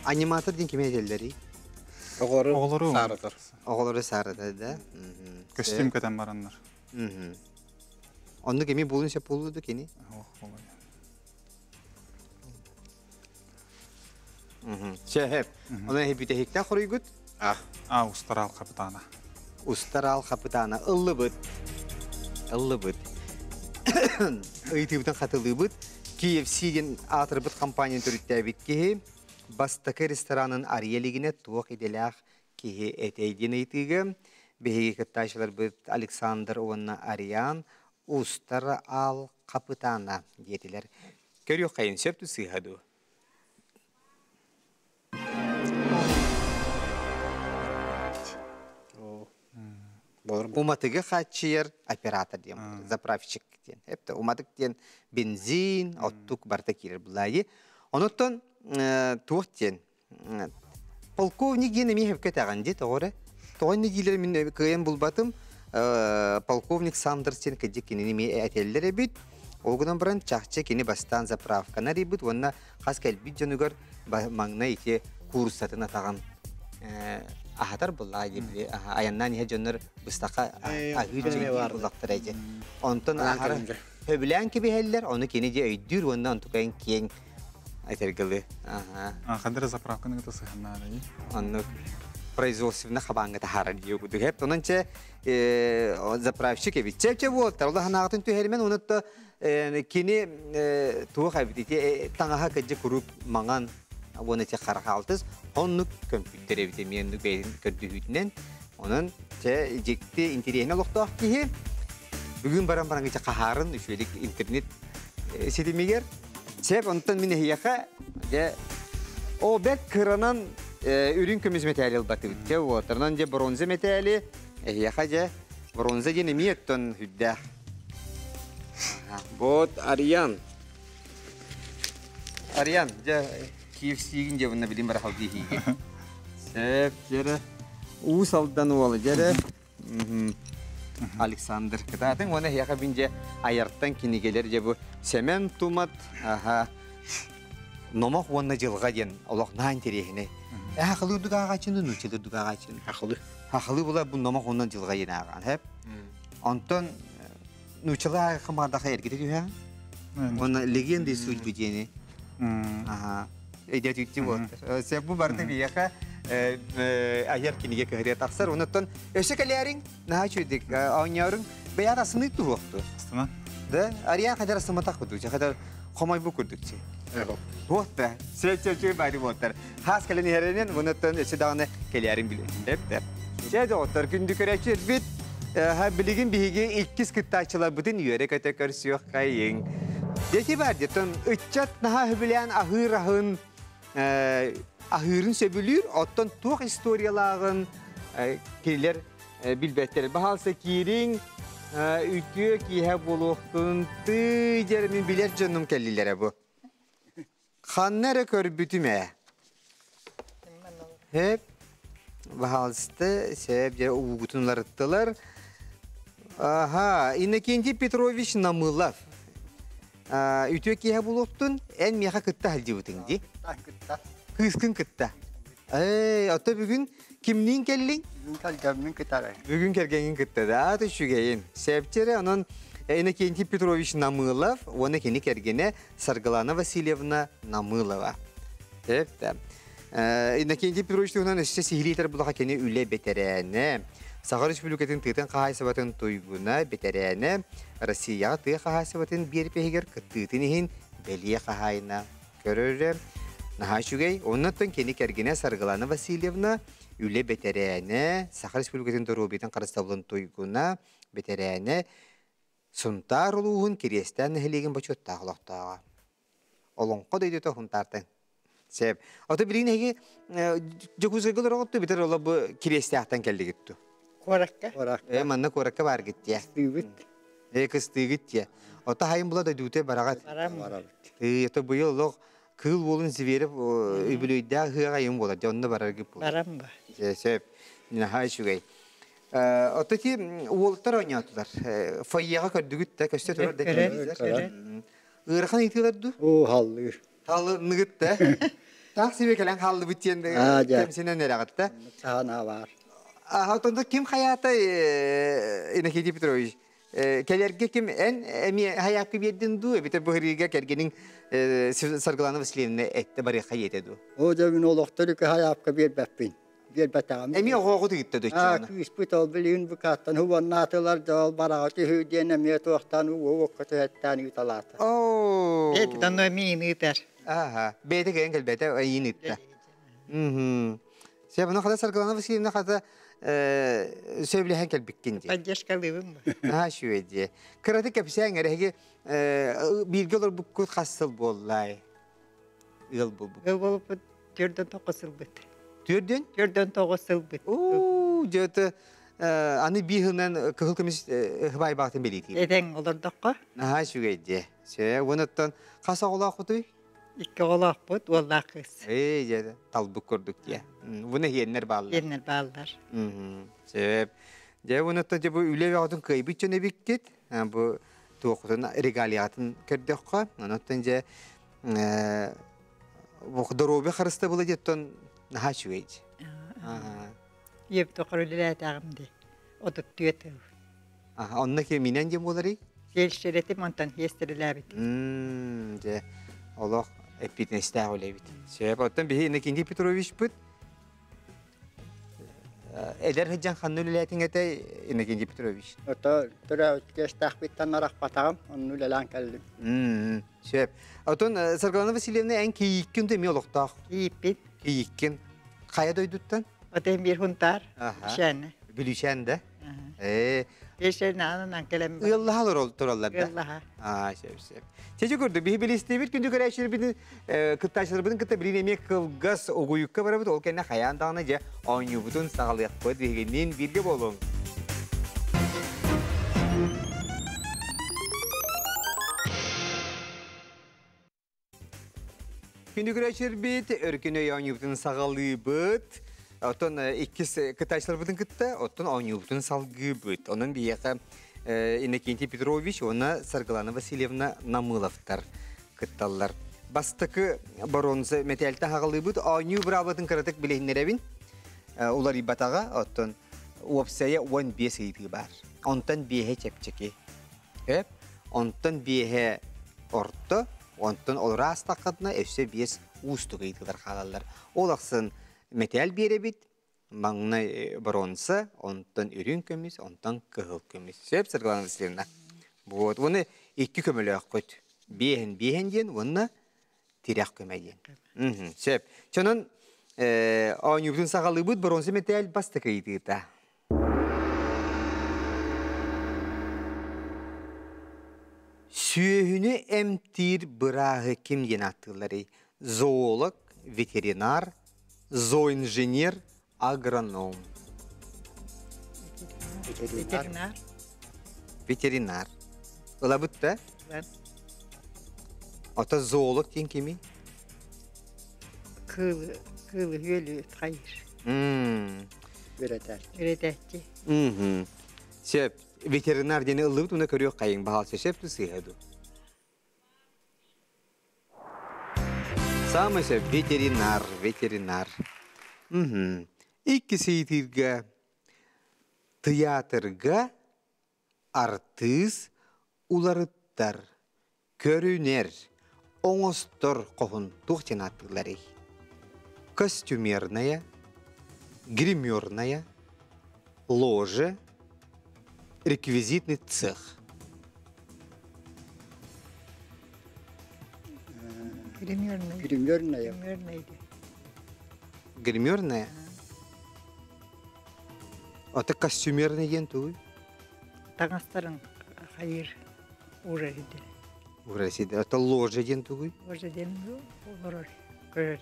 Аниматор диэн кими этэллэрий? Оҕолору сааратар. Оҕолору сааратар да. Көстүүм кэтэн бараннар. Оннук эми буолун сөп буолуо кини? Сөп. Онон бүтэһикте хоруйгут? А, устараал капитана. Устараал капитана ыллыбыт. Ыллыбыт. Ыйытыыбытын хатылыыбыт. KFC диэн аатырбыт компанияны төрүттээбит киһи бастакы ресторанын арыйа илигинэ туох идэлээх киһи этэй диэн ыйытыыга биһиги кыттааччыларбыт Александр уонна Ариан устар аал хапытаана диэтилэр. Көрүөххэйин сөп сыыһа дуу? Уматыгы хааччыйар оператор диэн, заправщик диэн. Эпте уматык диэн бензин, оттук барыта киирэр булаайы. Онуттан туох диэн полковник диэн эмиэ хөпкө этэҕин дии тоҕо эрэ. Тоҕо инньэ дииллэр мин кыайан булбатым. Полковник Сандерс диэн кырдьык кинини эмиэ этэллэр эбит. Ол гынан баран чахчы кини бастаан заправканы арыйбыт уонна хас кэлбит дьонугар маҥнай ити кууруссатын атаҕын аһатар буллаа диэбили айаннаан иһэ дьоннор быстахха аһыыр чэйдиир буллахтара ити. Онтон аһара сөбүлээн кэбиһэллэр, ону кини дьэ өйдүүр уонна онтукайын киэҥ этэргылы. Хандара заправканы кытта сыһыннаары. Оннук производственно хабааҥҥа таһаарар дии курдук. Хеп онон чэ заправщик эбит. Чэ чэ буолтар. Ол ханаағытын түһэримэн онутта кини туох эбит ити таҥаһа кыдьы куруук маҥан уонна ити харахаалтыс оннук көмпүттэр эбит эмиэ оннук бэйэтин көрдөһүүтүнэн. Онон чэ дьикти интэриэһинэй олохтоох киһи бүгүн баран баран ити хаһаарын үчүгэйдик интернет ситимигэр Сеп, онтон мин эһиэхэ дьэ о бэрт кыранан үрүҥ көмүс мэтээли ылбатыбыт. Дьэ вот, онон дьэ бронза мэтээли эһиэхэ дьэ бронза диэн эмиэ оттон үрдээх. Вот Ариан. Ариан, дьэ KFC-гин дьэ bunна билим барахал диэһииги. Сеп, дьэрэ Уус Алдан уола дьэрэ Александр кытаатыҥ уонна эһиэхэ мин дьэ айартан кинигэлэр дьэ бу Сэмэн Тумат аха Номох уонна дьылҕа диэн олох наһаа интэриэһинэй. Хахылыы дук ааҕааччыны нууччалыы дук ааҕааччыны. Хахылыы. Хахылыы була бу номох уонна дьылҕа диэн ааҕаан хэп. Онтон нууччалыы ааҕахха баардаха эргитэ түһэҕин. Уонна легенды судьбы диэни. Аха. Өйдөөтүктүү буолтар. Сеп бу барыта биһиэхэ айар кинигэ кыһырыа тахсар. Онуттан өссө кэлээриҥ, наһаа үчүгүйдик оонньоорун бэйэҕит астыныы туһуохту. Астына. Да, Ариан хадар астыматах курдук, хадар хомойбу курдук чи. Вот да, сөп баары буолтар. Хаас кэлэн иһэринэн, онуттан өссө даҕаны кэлээрин билэ. Эптэ. Чэ, доҕоттор, күндү көрөөччүлэрбит, билигин биһиги иккис кыттааччыларбытын үөрэ-көтө көрсүөххэйиҥ. Дети бар диэтон ыччат наһаа сөбүлээн аһыыр аһын аһыырын сөбүлүүр, оттон туох историялааҕын кинилэр билбэттэр. Баһаалса киириҥ, үтүө киэһэ буолуохтун, тыы дьэр мин билэр дьонум кэллилэрэ бу. Ханна эрэ көрбүтүм ээ. Хэп, баһаалыста, сэп, дьэ уугутун уларыттылар. Аха, Иннокентий Петрович Намылов. Үтүө киэһэ буолуохтун, эн миэхэ кытта сылдьыбытыҥ дии. Кытта. Кыыскын кытта. Эй, ото бүгүн кимниин кэллиҥ? Бүгүн кэргэммин кытары. Бүгүн кэргэҥҥин кытта да, үчүгэйин. Сэпчэрэ, онон Иннокентий Петрович Намылов уонна кини кэргэнэ Саргылана Васильевна Намылова. Эптэ. Иннокентий Петрович туһунан өссө сиһилиитэр булаха кини үлэ бэтэрээнэ, Саха Республикатын тыатын хаһаайыстыбатын туйгуна, бэтэрээнэ, Россияҕа тыа хаһаайыстыбатын биэрпиһигэр кыттыытын иһин бэлиэ хаһаайына көрөрө. Наһаа үчүгэй. Оннуттан кини кэргэнэ Саргылана Васильевна үлэ бэтэрээнэ, Саха Республикатын доруобуйатын харыстабылын туйгуна, бэтэрээнэ, Сунтаар улууһун Кириэстээн нэһилиэгин бочуоттаах олохтооҕо. Олоҥхо дойдута Сунтаартан. Сөп. Ото билигин эһиги Дьокуускайга олороҕут битэр ола бу Кириэстээхтэн кэллигит ту? Куоракка. Э, манна куоракка бааргыт тиэ. Кыстыыбыт. Э, кыстыыгыт тиэ. Ото хайын була дойдута бараҕат. Барам. Ты, это быйыл олох Кыыл уолун Зверев үбүлүөйдээх ыһыаҕа айым буолар. Дьэ, онно бараргыт буолар. Барам ба. Сөп. Наһаа үчүгэй. Ото ти уолаттар оонньоотулар. Фойеҕа көрдүгүт да көстө турар да Көрөн, Ыарахан ыйытыылар дуу? Оо, халлыыр. Халлыныгыт да. Таах сибе кэлэн хааллыбыт диэн Аа, дьэ. кэмсинэн эрэҕиттэ. Саана бар. Аха, тонда ким хаята Иннокентий Петрович? Кэлэргэ ким эн эми хаяккы биэрдин дуу, эбитер быһырыыга кэргениң Саргылана Васильевна этте барыахха иэтэ дуу? О дьэ мин олохтор үкэ хаyaапка биэрбэппин. Биэрбэтэҕим. Эми оҕоҕу тыгытта Аа, дөччөҕүнэ. Күүспүт ол билигин букаттан хубаннаатылар дьол бараҕа түһүү диэн эмиэ туохтан уу-уокка түһэттээн ыыталаата. Оо. Бэйэтин онно миин ыытар. Аха, бэйэтэ кэлэн кэлбэтэ, эйиин ытта. Мгм. Сэ бұны хата Саргылана Васильевна хата сөбүлэһэн кэлбиккин дии. Поддержкалыыбын бу. Аа, шүө дии. Кыраты кэпсээн эрэһиги бииргэ олорбуккут хас сыл буоллай? Ыал буолбут. Ыал буолбут 49 сылбыт. Түөрдүн? 49 сылбыт. Уу, дьэ аны биир кыһыл көмүс хыбайбаатын билиитии. Этэҥ олордоххо. Наһаа үчүгэй дии. Сэ, уонуттан хас оҕолооххутуй? Икки оҕолоохпут, уоллаах кыыс. Ээ, дьэ, талбыт курдук дии. Буну иһиэннэр бааллар. Иһиэннэр бааллар. Сөп. Дьэ, уонуттан дьэ бу үлэ бөҕөтүн кыайбыт дьон эбиккит. Бу туохутун регалиятын көрдөххө, онуттан дьэ доруобуйа харыстабыла диэттэн наһаа үчүгэй. Иэп тоқор үлэлээтээҕим дии. 34 ыл. Онно киминэн диэн буоларый? Фельдшеретим онтон хиэстэрилээбит. Дьэ, олох эппиэтинэстээх үлэбит. Сөп, оттон биһи Иннокентий Петровичпыт эдэр сылдьан ханна үлэлээтиҥ этэй, Иннокентий Петрович? Ото төрөөбүт киэстээхпиттэн арахпатаҕым, онно үлэлээн кэллим. Сөп. Оттон Саргылана Васильевна эн кийииккин да эмиэ олохтоох? Кийииппин. Кийииккин. Хайа дойдуттан? Отен биир хунтаар. Бүлүүчээн. Бүлүүчээн да? Ээ. Фельдшерин аанынан кэлэн. Ыаллаһа тураллар да? Ыаллаһа. Аа, сөп, сөп. Чэчи көрдүк, биһи билистибит күндү көрөөччүлэрбитин, кыттааччыларбытын кытта билин эмиэ кылгас угуйукка барабыт, ол кэннэ хайаан даҕаны дьэ оонньуубутун саҕалыахпыт, биһигинниин бииргэ буолуҥ. Күндү көрөөччүлэрбит, өркөн өй оонньуубутун саҕалыыбыт. Оттон иккис кыттааччыларбытын кытта, оттон оонньуубутун салгыыбыт. Онон биһиэхэ Иннокентий Петрович уонна Саргылана Васильевна Намыловтар кытталлар. Бастакы боруонса мэтээлтэ хаҕалыыбыт. Оонньуу быраабылатын кыратык билиһиннэрэбин. Уларыйбатаҕа, оттон уопсайа 15 ыйытыы баар. Онтон биэһэ чэпчэки. Эп, онтон биэһэ орто, онтон олоро аастаххытына өссө биэс уустук ыйытыылар хаалаллар. Ол ахсын мэтээл биэрэбит, маҥнай боруонса, онтон үрүҥ көмүс, онтон кыһыл көмүс. Сөп, Саргылана Васильевна? Вот, уонна икки көмөлөөххүт. Биэһин биэһин диэн уонна тирэх көмө диэн. Сөп. Чонон оонньуубутун саҕалыыбыт боруонса мэтээл бастакы ыйытыыта. Сүөһүнү эмтиир бырааһы ким диэн ааттыылларый? Зоолог, ветеринар, зооинженер, агроном. Ветеринар. Ветеринар. Ылабыт да? Ото зоолог диэн кимий? Кыылы, кыылы үөлү хайыр. Үөрэтэр. Үөрэтээччи. Сөп. Ветеринар диэни ыллыбыт уна көрүөх хайыҥ баһаалса сөп сыыһа ду. Самый сөп ветеринар, ветеринар. Икки ыйытыырга тыйаатырга артыыс уларыттар, көрүнэр, оҥостор хоһун туох диэн ааттыылларый? Костюмерная, гримерная, ложе, реквизитный цех. Гримерная. Гримерная. Гримерная. Гримерная? Ата костюмерная диэн тугуй? Таҥастарын хайыр уурар иде. Уурар иде. Ата ложа диэн тугуй? Ложа диэн олорор, көрөр.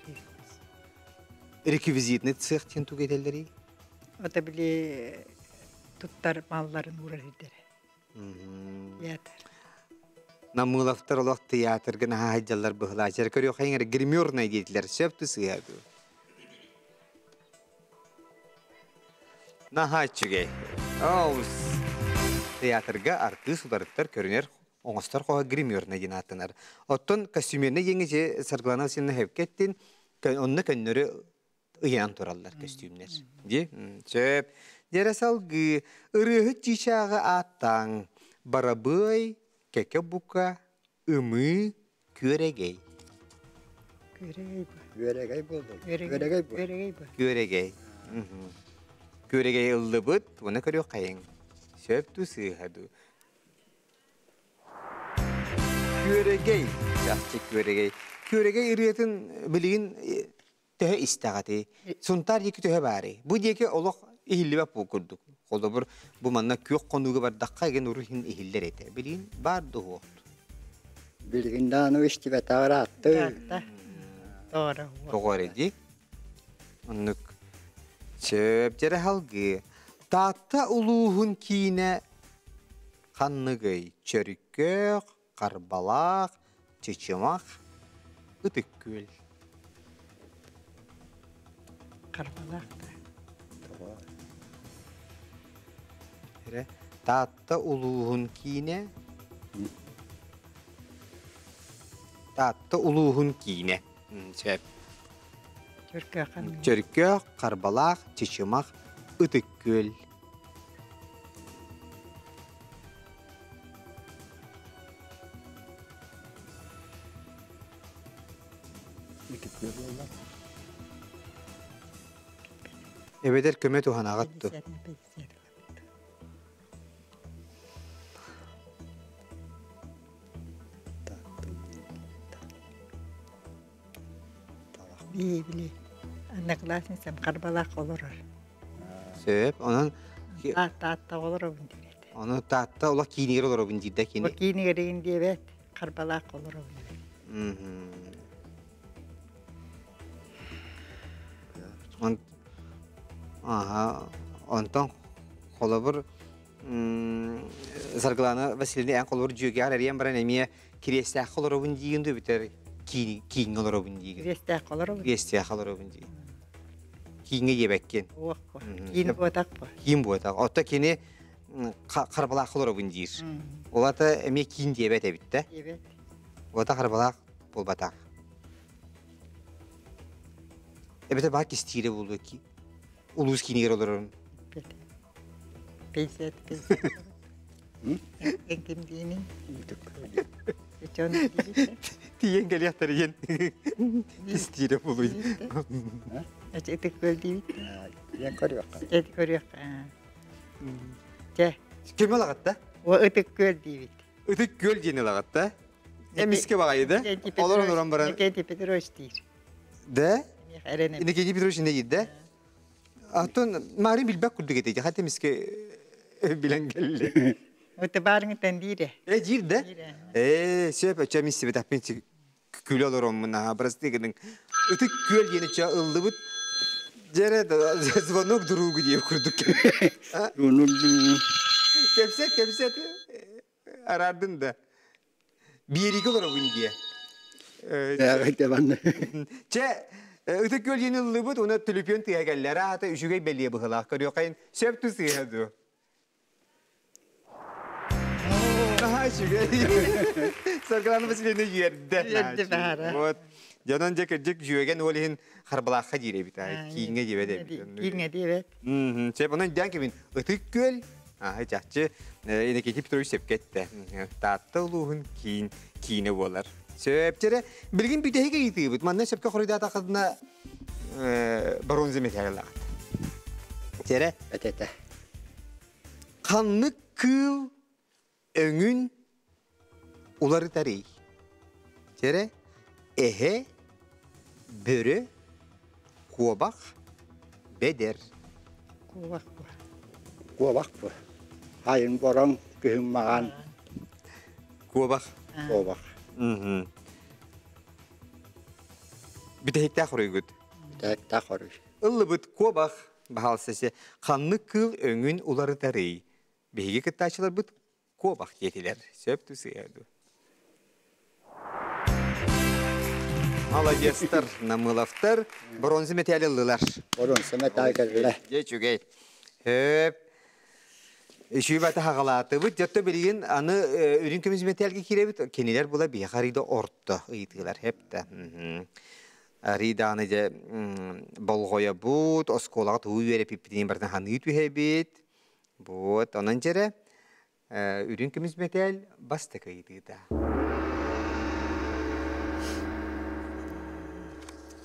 Реквизитный цех диэн тугу этэллэрий? Ата били туттар малларын уурар идere. Театр. Намыловтар олох театрга наһаа сылдьаллар быһылаачар көрүөххэ гримерная диэтилэр сөп сыыһа дуу? Наһаа үчүгэй. Театрга артыыс уларыттар көрүнэр оҥостор хоһо гримерная диэн ааттанар. Оттон костюмерная диэҥҥэ Саргылана Васильевна Хевкеттин Онно көннөрү ыйанан тураллар көстүүмнэр. Ди? Сөп. Дьэрэ салгыы ырыаһыт чыычааҕы ааттааҥ. Барабыай, кэкэ бука, ымыы, күөрэгэй. Күөрэгэй бу. Күөрэгэй буоллун. Күөрэгэй бу. Күөрэгэй бу. Күөрэгэй. Күөрэгэй ыллыбыт, уна көрүөххэйиҥ. Сөп дуу, сыыһа дуу. Күөрэгэй, чахчы күөрэгэй. Күөрэгэй ырыатын билигин төһө истэҕитий? Сунтаар диэки төһө баарый? Бу диэки олох иһиллибэт бу курдук. Холобур, бу манна күөх хонууга бардахха эгин уруһун иһиллэр этэ. Билигин баар дуо? Билигин даҕаны истибэтэҕэр аатты. Тоҕо Тоҕо эрэ дии. Оннук. Сөп дьэрэ халгыы. Таатта улууһун киинэ ханныгый? Чөркөөх, Харбалаах, Чычымах, Ытык Күөл. Харбалаах да. Эрэ Таатта улууһун киинэ Таатта улууһун киинэ. Сөп. Чөркөөх ханныгый? Чөркөөх, Харбалаах, Чычымах, Ытык Күөл. Эбэтэр көмө туһанаҕыт дуо? Били, били. Одноклассницам Харбалаах олорор. Сөп. Онон Таатта олоробун диэбэт. Ону Таатта олох киинигэр олоробун диир да кини. Киинигэр диэбэт, Харбалаах олоробун диэбэт. Аха, онтон холобур Саргылана Васильевна эн холобур дьүөгэҕэр эрийэн баран эмиэ кириэстээх олоробун диигин дуу бүтэр кииҥҥэ олоробун диигин. Кириэстээх олоробун. Кириэстээх олоробун диигин. Кииҥҥэ диэбэккин. Уох бу. Киин буотах бу. Киин буотах. Отто кини харбалаах олоробун диир. Олата эмиэ киин диэбэт эбит да. Диэбэт. Олата харбалаах буолбатах. Эбэтэр баар кистиирэ буолуо ки улуус киинигэр олорорун. Пенсия пенсия. Эн ким диинин? Тиийэн кэлиэхтэригин кистиирэ буолуй. Ытык көл диибит. Тиийэн көрүөххэ. Эти көрүөххэ. Чэ. Ким ылаҕытта? О ытык көл диибит. Ытык күөл диэн ылаҕытта. Эмискэ баҕайы да. Олорон олорон баран. Никитий Петрович диир. Да? Никитий Петрович не диир да? Аттон Марин билбэт курдук этэ. Хат эмискэ билэн кэллэ. Өтө баарыҥыттан диирэ. Э диир да? Э, сөп өчө миссибэтахпин күлэ олороммун аха прости гының. Ытык күөл диэни ча ыллыбыт. Дьэрэ звонок другу диye курдук. Кэпсэт, кэпсэт. Араардын да. Биэриигэ олоробун диэ. Чэ, Ытык Күөл диэн ыллыбыт, уна түлүпүөн тыаһа кэллэ. Аата үчүгэй бэлиэ быһылаах. Көрүөххэйин сөп ту сыыһа дуу. Наһаа үчүгэй. Саргылана Васильевна үөрдэ. Үөрдэ баара. Вот. Дьонон дьэ кырдьык дьүөгэн ол иһин Харбалаахха диир эбит. Кииҥҥэ диэбэт эбит. Кииҥҥэ диэбэт. Сөп, онон дээн кимин Ытык Күөл Аһы чахчы Иннокентий Петрович сөпкө эттэ. Таатта улууһун киин киинэ буолар. Сөп Билигин бүтэһик ыйытыыбыт. Манна сөпкө хоруйдаатаххытына бронза медаль Тере. Этете. Ханнык кыыл өҥүн уларытарый? Тере. Эһэ, бөрө, куобах, бэдэр. Куобах бу. Куобах бу. Хайын бороҥ, күһүн маҕан. Куобах. Куобах. Бүтэһиктээх хоруйгут. Бүтэһиктээх хоруй. Ыллыбыт куобах баһаалсасы ханнык кыыл өҥүн уларытарый? Биһиги кыттааччыларбыт куобах диэтилэр. Сөп тусыа дуу. Молодецтар, Намыловтар бронза металл ыллылар. Бронза металл кэллэ. Дьэ үчүгэй. Хөп. Үчүгэй бата хагалаатыбыт. Дьотто билигин аны үрүн көмүс металлга киирэбит. Кинилер була биһиэхэ арыйда орто ыйытыылар. Хеп да. Ридааны дьэ болҕойобут, оскуолаҕа тугу үөрэппиппитин барытын ханыы түһэбит. Вот, онон дьэрэ үрүҥ көмүс мэтээл бастакы ыйытыыта.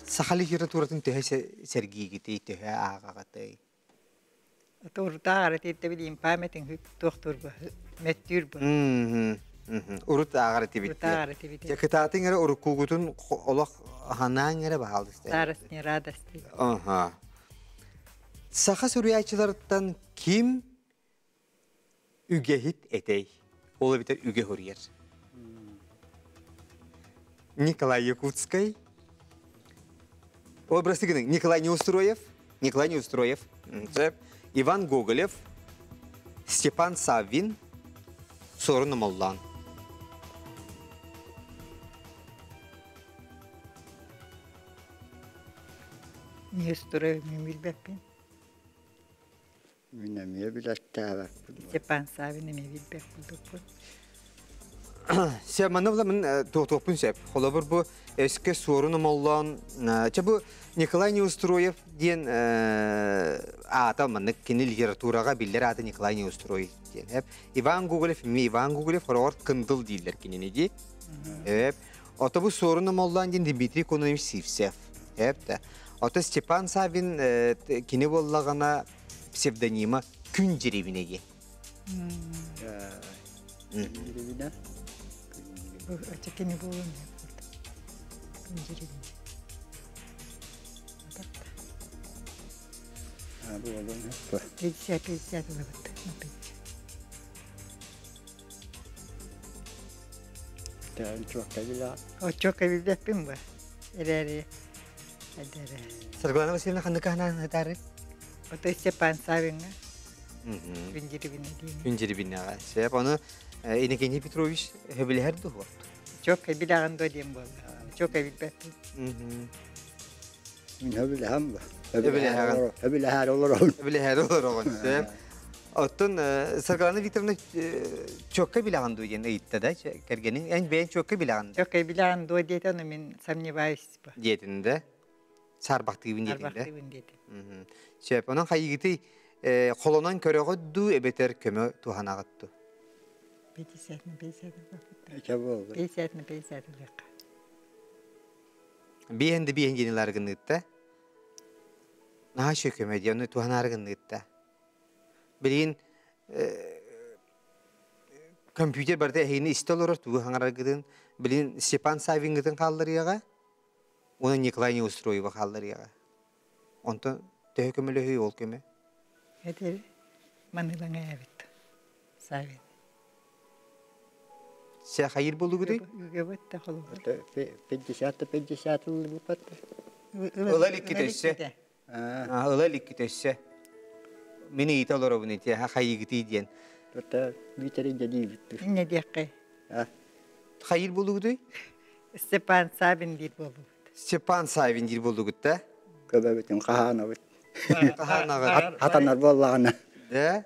Саха литературатын төһө сэргиигитий, төһө ааҕаҕытый? Урутааҕар этиттэ билиим памятин туохтуурба мөттүүр бу. Урут ааҕар этибит. Урутааҕар этибит. Дьэ кытаатыҥ эрэ уруккугутун олох ханаан эрэ баһаалыста. Старость не радость. Аха. Саха суруйааччыларыттан ким үгэһит этэй? Ол эбэтэр үгэ суруйар. Николай Якутскай. Ой, прости гының, Николай Неустроев. Николай Неустроев. Иван Гоголев. Степан Саввин. Сорун Омоллоон. Неустроев мен билбэппин. Мин эмиэ билэттээбэппин. Степан Савин эмиэ билбэт курдукпун. Сэ манна була мин туохтуохпун сөп. Холобур бу өскө суорун омоллоон чэ бу Николай Неустроев диэн аата маннык кини литератураҕа биллэр аата Николай Неустроев диэн. Эп Иван Гоголев эмиэ Иван Гоголев хороҕор Кындыл дииллэр кинини дии. Эп Ото бу суорун омоллоон диэн Дмитрий Кононович Сивцев. Эп да. Ото Степан Савин кини буоллаҕына псевдонима Күн Дьирибинэ диэн. Дьирибинэ? Очо кини буолуон Күн Дьирибинэ. Буолуон 50 50 ылабыт. Чуокка билэ. Оччокка билбэппин бу. Эрээри эдэрэ. Саргылана Васильевна ханнык анаан ытаары? Ото Степан Савинга. Күн Дьирибинэ диэн. Күн Дьирибинэҕэ. Сөп, ону Иннокентий Петрович хөбүлэһэр дуо? Чокка билэҕин дуо диэн буолла. Чокка билбэппин. Мин хөбүлэһэм бу. Хөбүлэһэҕин. Хөбүлэһээр олороҕун. Хөбүлэһээр олороҕун. Сөп. Оттон Саргылана Викторовна чокка билэҕин дуо диэн ыйытта да кэргэниҥ. Эн бэйэҥ чокка билэҕин да? Чокка билэҕин дуо диэтэ, ону мин сомневаюсь. Диэтин да? Саарбахтыыбын диэтин да? Саарбахтыыбын диэтин. Сөп. Онон хайыгытый холонон көрөҕүт дуу эбэтэр көмө туһанаҕыт дуу? 50 на 50 ылбаппыт. Чэ буолла. 50 на 50 ылыахха. Биэһэн да биэһэн диэн ылаары гыныытта. Наһаа үчүгэй көмө дии, ону туһанаары гыныытта. Билигин компьютер барыта эһигини истэ олорор, тугу хаҥараргытын, билигин Степан Савингытын хаалларыаҕа, уонна Николай Неустроева хаалларыаҕа. Онтон төһө көмөлөһүй ол көмө? Эти манылаҥа эбит Савин. Сэ хайыр болугуруй? Үгэбит да холобур. 50 50 ыллыбыт. Ыла иликкит өссө. Ыла иликкит өссө. Мин ыйыта олоробун ити хайыгытый диэн. Тута бүтэрин дьадиибит. Инне диэххэ. Хайыр болугутуй? Степан Савин диир буолбут. Степан Савин диир буоллугут да? Көбөбүтүн хаһаанабыт. Хаһаанаҕыт. Хатанар буоллаҕына. Да?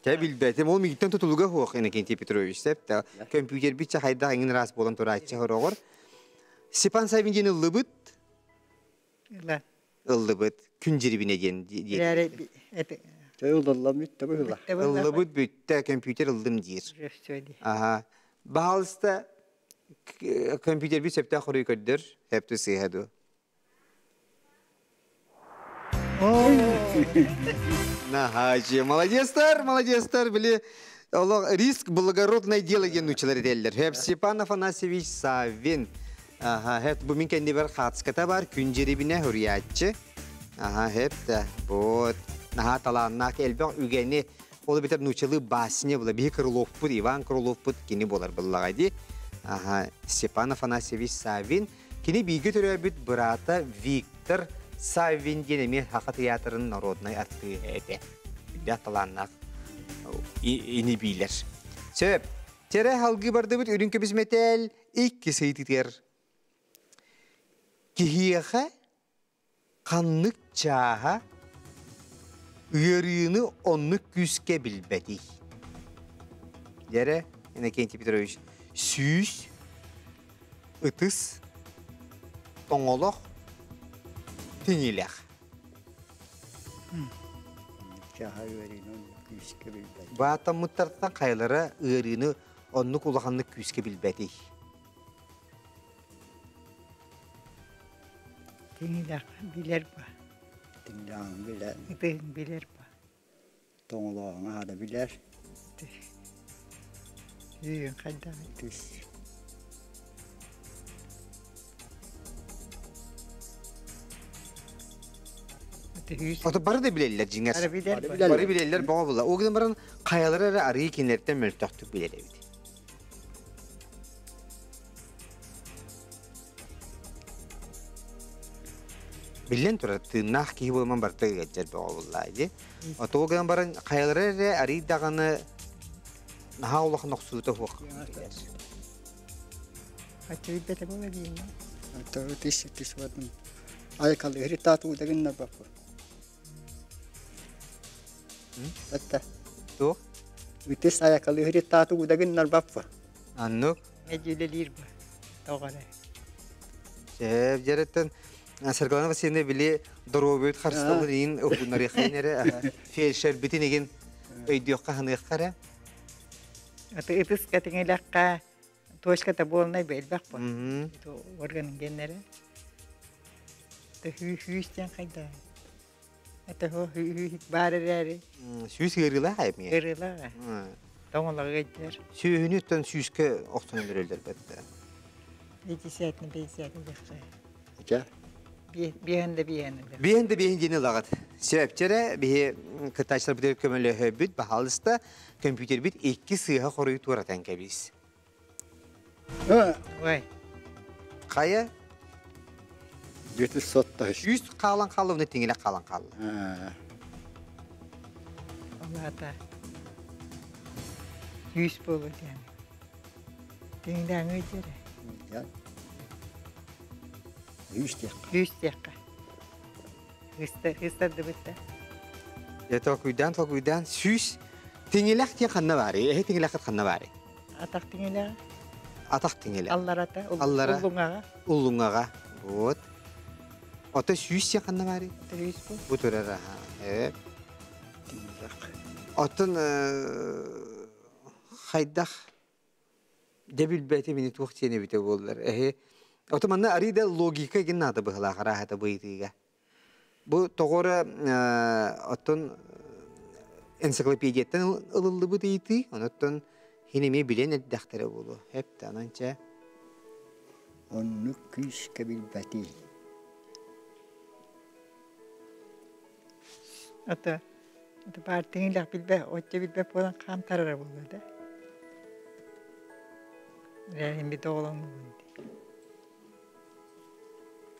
Чэ билбэтим, ол миигиттэн тутулуга суох Иннокентий Петрович сөп да. Көмпүүтэрбит чэ хайдах эҥин ыраас буолан турааччы хороҕор. Степан Савин диэн ыллыбыт. Ыла. Ыллыбыт. Күн дьирибинэ диэн диэн. Чэ ылыллам бүттэ быһыла. Ыллыбыт бүттэ, компьютер ыллым диир. Аха. Баһаалыста компьютербит сөптөөх хоруй көрдөр, сөптө сыыһа дуо? Наһаачы, молодецтар, молодецтар, били олох риск благородное дело диэн нуучалар этэллэр. Хэп Степан Афанасьевич Саввин. Аха, хэп бу мин кэннибэр хаацката бар, күн дьирибинэ хуруйааччы. Аха, хэп да, вот. Наһаа талааннаах элбэх үгэни ол эбэтэр нуучалыы басня була биһи Крыловпут, Иван Крыловпут кини буолар быллаҕа дии. Аха, Степан Афанасьевич Саввин Кини бииргэ төрөөбүт быраата Виктор Саввин диэн эмиэ Саха тыйаатырын народнай артыыһа этэ. Үрдээх талааннаах ини биилэр. Сөп. Чэрэ халгыы бардыбыт үрүҥ көмүс мэтээл иккис ыйытыытыгар. Киһиэхэ Ханнык чааһа ыарыыны оннук күүскэ билбэтий? Дьэрэ, Иннокентий Петрович, сүүс, ытыс, Тоҥолох, тиҥилэх. Чаһа ыарыыны оннук күүскэ билбэт. Баатаммыттартан хайалара ыарыыны оннук улаханнык күүскэ билбэтий? Тиҥилэх билэр ба. Тиҥилэҕин билэр. Ытыһын билэр ба. Тоҥолооҕун аһара билэр. Үүн хайдаҕый? Түс. Ото бары да билэллэр дьиҥэр. Бары билэр. Бары билэллэр боҕо була. Ол гынан баран хайалара эрэ арыы кинилэртэн мөлтөхтүк билэр эбит. Биллэн турар, тыыннаах киһи буолман барыта ыалдьар бөҕө буоллаа дии. Отоо гынан баран хайалара эрэ арый даҕаны наһаа улахан охсуута суох. Аччыйбэтэ буола диэн. Тис тис бардым. Айкалы хритату дагынна баппы. Атта. Туох? Үтес айакалы хритату дагыннар баппы. Аннук. Медилелир ба. Тоҕо эрэ. Сөп дьэрэттэн Саргылана Васильевна били доруобуйут харыстабыл иин уһуннарыаххын эрэ фельдшербитин игин өйдүөххэ ханыахха эрэ. Аты ытыс кэтиҥилэххэ точката буолнай элбэх бу. Орган геннere. Хүү хүүс диэн хайда. Это хүү баар эрээри. Сүүс ыарыылаах эмиэ. Ыарыылаах. Тоҥолоҕу ыйдыр. Сүүһүнү оттон сүүскэ охсон өлөрөллөр бэтте. Пятидесятны, пятидесятны диэххэ. Ича. Биэһэн да биэһэн. Биэһэн да биэһин диэни ылаҕыт. Сөпчэрэ биһи кыттааччыларбытыгар көмөлөһөбүт, баһаалыста компьютербит икки сыыһа хоруйу туоратан кэбис. Ой. Хайа? Жети сотта. Сүүс хаалан хаалла, уна тиҥилэ хаалан хаалла. Олаата. Сүүс буолу диэн. Тиҥилээҥи дьэрэ. Сүүс диэххэ. Сүүс диэххэ. Хыстардыбытта. Дьэ толкуйдаан толкуйдаан сүүс тиҥилэх диэн ханна баарый? Эһи тиҥилэххит ханна баарый? Атах тиҥилэҕэ. Атах тиҥилэ. Алларата. Аллара. Уллуҥаҕа. Уллуҥаҕа. Вот. Ото сүүс диэн ханна баарый? Сүүс бу. Бу турар аха. Э. Тиҥилэх. Оттон хайдах дьэ билбэтим ини туох диэн эбитэ буоллар. Эһи Ото манна арый да логика игин наада быһылаах арааһата быйытыыга. Бу тоҕо эрэ оттон энциклопедияттан ылыллыбыт ыйытыы, онуттан хин эмиэ билэн эрдэхтэрэ буолуо. Эп онон чэ. Оннук күүскэ билбэтий. Ата ата баартыҥ билбэ, оччо билбэт буолан хаам тарара буолуо да. Рээһиммит оҕолоҥмун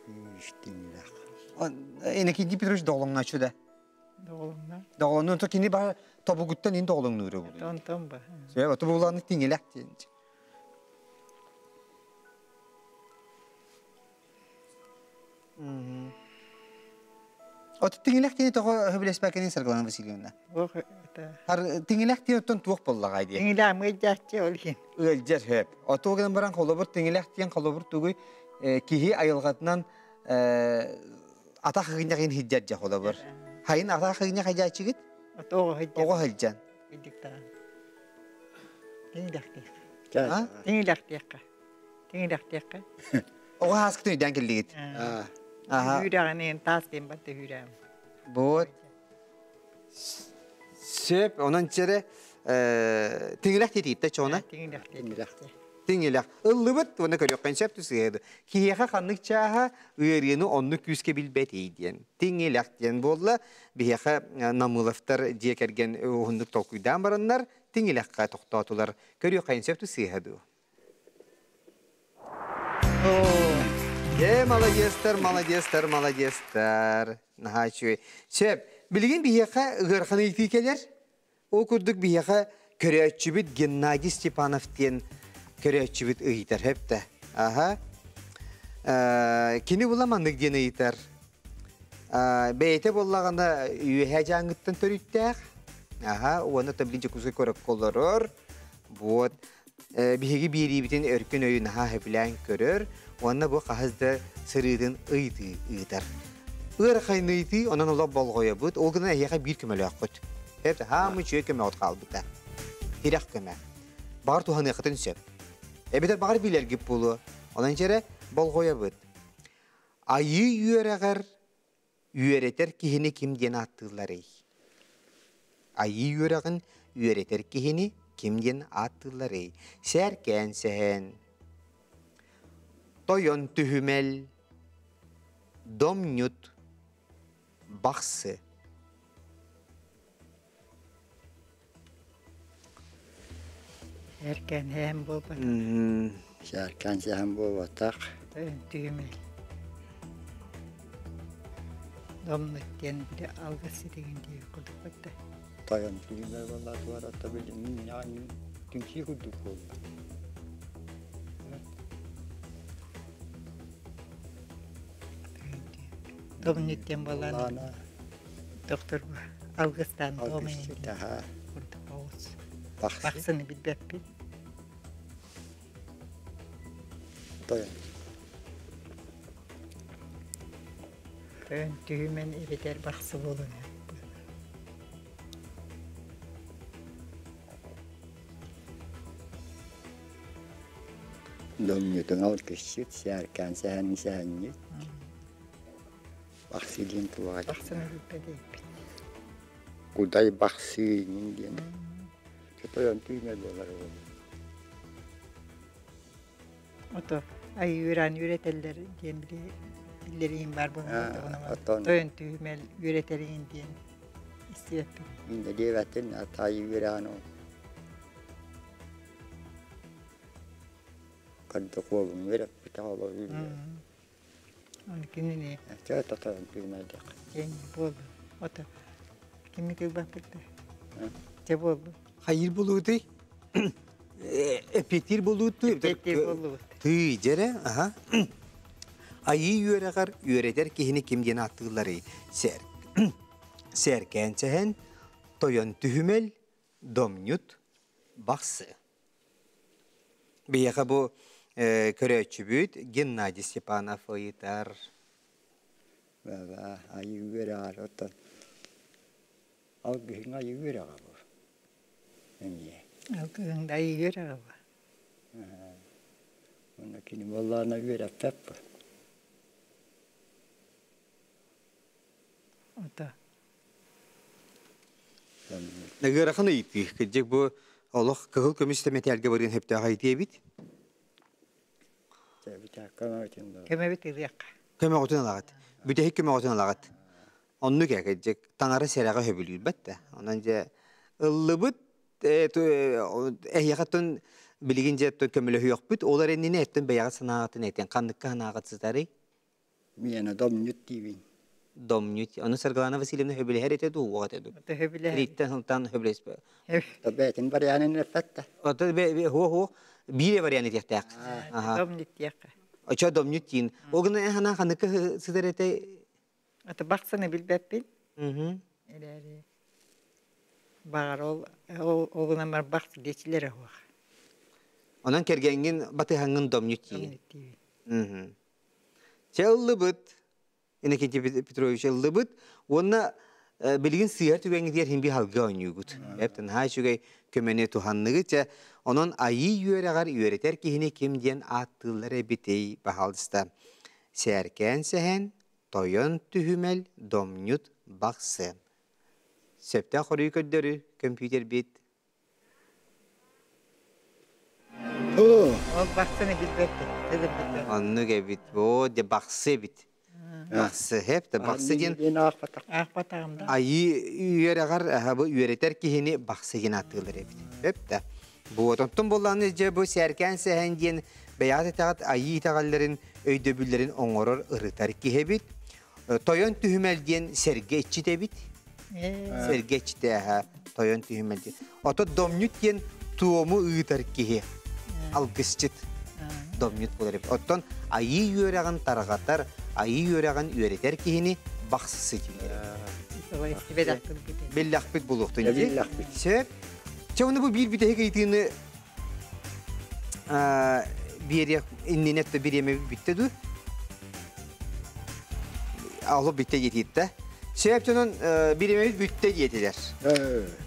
Күүстиҥнэх. Иннокентий Петрович доҕолоҥнооччу да? Доҕолоҥноо. Доҕолоҥнуу, то кини баар тобугуттан ин доҕолоҥнуура буолуо. Онтон ба. Сөп, ото буолааны тиҥилэх диэн. Ото тиҥилэх диэни тоҕо сөбүлэспэккиний Саргылана Васильевна? Ох, это... Хар тиҥилэх диэн оттон туох буоллаҕай диye. Тиҥилэх мыйдьааччы ол иһин. Ыалдьар сөп. Оту гынан баран холобур тиҥилэх диэн холобур тугуй киһи айылҕатынан атах ыгынньаҕын хиддьэр дьэ холобур. Хайын атах ыгынньах хайдьааччыгыт? Оҕо сылдьан. Оҕо сылдьан. Идиктаан. Тиҥилэхтиэх. Тиҥилэхтиэххэ. Тиҥилэхтиэххэ. Оҕо ааскытын өйдөөн кэллигит. Аха. Үүрэҕинин таас диэн батта үүрэҕим. Вот. Сөп, онон чэрэ тиҥилэх тиэтиитте чона. Тиҥилэх Тиҥилэх. Тиҥилэх. Ыллыбыт уонна көрүөххэ сөп түсүһэду. Киһиэхэ ханнык чааһа ыарыыны оннук күүскэ билбэтий диэн. Тиҥилэх диэн буолла. Биһиэхэ Намыловтар дьиэ кэргэн уһуннук толкуйдаан бараннар тиҥилэххэ тохтоотулар. Көрүөххэ сөп түсүһэду. Э, молодецтар, молодецтар, молодецтар. Наһаа үчүгэй. Сөп. Билигин биһиэхэ ыархан ыйытыы кэлэр. Ол курдук биһиэхэ көрөөччүбүт Геннадий Степанов диэн көрөөччүбүт ыйытар. Хөптө. Аха. Кини була маннык диэн ыйытар. Бэйэтэ буоллаҕына үөһээ дьааҥыттан төрүттээх. Аха, уонна табли Дьокуускай куоракка олорор. Вот. Биһиги биэриибитин өркөн өйү наһаа сөбүлээн көрөр уонна бу хаһыс да сырыытын ыйытыы ыытар. Ыарахайын ыйытыы, онон олох болҕойобут, ол гынан эһиэхэ биир көмөлөөххүт. Эт хаамы үчүгэй көмөҕүт хаалбыта. Тирэх көмө. Баҕар туһаныаххытын сөп. Эбэтэр баҕар билэргит буолуо. Онон дьэрэ болҕойобут. Айыы үөрэҕэр үөрэтэр киһини ким диэн ааттыылларый? Айыы үөрэҕин үөрэтэр киһини ким диэн ааттыылларый? Сээркээн сэһэн, тойон түһүмэл, домньут, бахсы. Эркэн һээн буолбатах. Сээркээн сэһэн буолбатах. Тойон түһүмэл. Домнут диэн били алгыс ситигин дии курдук да. Тойон түһүмэл буоллаатылар ата били түҥсии курдук буолла. Домнут диэн буоллаана. Доктор алгыстаан туомайын курдук оҕус. Бахсыны билбэппин. Тойон. Тойон түһүмэн эбэтэр бахсы буолан Домньутун алгысчыт, сээркээн сэһэнин сэһэнньит. Бахсы диэн туоҕа Бахсыны билбэт эбиппит. Кудай бахсы диэн. Тойон түүнэ буолар ол. Ото айыыран үөрэтэллэр диэн биллэриин баар буолан тойон түһүмэл үөрэтэриин диэн истибэппин. Инде диэбэттин ата айыыран ол. Кырдык уолун үөрэппитэ ол Оны кинини Чэ тотон түүнэдэх. Кең буолду. Ото кими тылбаппыт да. Чэ буолду. Хайыр болуутуй? Эпиэтиир болуутуй? Эпиэтиир боллубут. Тыы дьэрэ, аха. Айыы үөрэҕэр үөрэтэр киһини ким диэн ааттыылларый? Сэр. Сэркээн сэһэн, тойон түһүмэл, домньут, бахсы. Биһиэхэ бу көрөөччүбүт Геннадий Степанов ыйытар. Айыы үөрэҕэр оттон алгыһыҥ айыы үөрэҕэ бу. Эмиэ. Алгыһыҥ да айыы үөрэҕэ бу. Уонна кини буоллаҕына үөрэппэт бу. Ото. Ыарахан ыйытыы. Кырдьык бу олох кыһыл көмүс тэмэтээлгэ барыан сөптөөх ыйытыы эбит. Көмөбүт ылыахха. Көмөҕүтүн ылаҕыт. Бүтэһик көмөҕүтүн ылаҕыт. Оннук ээ кырдьык таҥара сэрэҕэ сөбүлүүрбэт да. Онон дьэ ыллыбыт эһиэхэ оттон билигин дьэ оттон көмөлөһүөхпүт. Ол эрэннинэ оттон бэйэҕит санааҕытын этин. Ханныкка санааҕыт сытарый? Миэнэ домньут диибин. Домньут. Ону Саргылана Васильевна сөбүлэһэр этэ дуу, уоҕа этэ дуу? Сөбүлэһэр. Риттэн сылтаан сөбүлэспэ. Бэйэтин варианын эппэт да. Ото хуо хуо биир вариант этиэхтээх. Домньут диэххэ. Очо домньут диин. Ол гына хана ханыкка сытар этэ. Ото бахсыны билбэппин. Эрээри баҕар ол ол гынан бар бахс диэчилэр оһуох. Онон кэргэҥҥин батыһаҥҥын домньут диин. Домньут диибин. Чэ ыллыбыт, Иннокентий Петрович ыллыбыт уонна билигин сыыһар түгэҥҥитигэр иһин биһалга оонньуугут. Эптэн наһаа үчүгэй көмөнү туһанныгыт. Чэ, онон айыы үөрэҕэр үөрэтэр киһини ким диэн ааттыыллар эбитий, баһаалыста. Сээркээн сэһэн, тойон түһүмэл, домньут бахсы. Сөптөөх хоруйу көрдөрүү көмпүүтэрбит Ол бахсыны билбэппин, тылын билбэппин. Оннук эбит. Оо, де бахсы эбит. Бахсы, хэп да бахсы диэн Аахпатаҕым да. Айыы үөрэҕэр бу үөрэтэр киһини бахсы диэн ааттыыллар эбит. Хөп да. Бу онтон буоллаҕына дьэ бу сээркээн сэһэн диэн бэйэҕит итэҕит айыы итэҕэллэрин өйдөбүллэрин оҥорор ырытар киһи эбит. Тойон түһүмэл диэн сэргэ иччитэ эбит. Сэргэ иччитэ тойон түһүмэл диэн. Ото домньут диэн туому ыытар киһи. Алгысчыт. Домньут буолар эбит. Оттон айыы үөрэҕин тарҕатар, айыы үөрэҕин үөрэтэр киһини бахсысы дииллэр. Биллэхпит булуохтун дии. Биллэхпит. Сөп. Чэ, оны бу биир бүтэһик ыйытыыны Биэриэх иннинэ өттө бириэмэ бүттэ дуу? Алло бүттэ диэтиттэ. Сөп дьонун бириэмэбит бүттэ диэтилэр.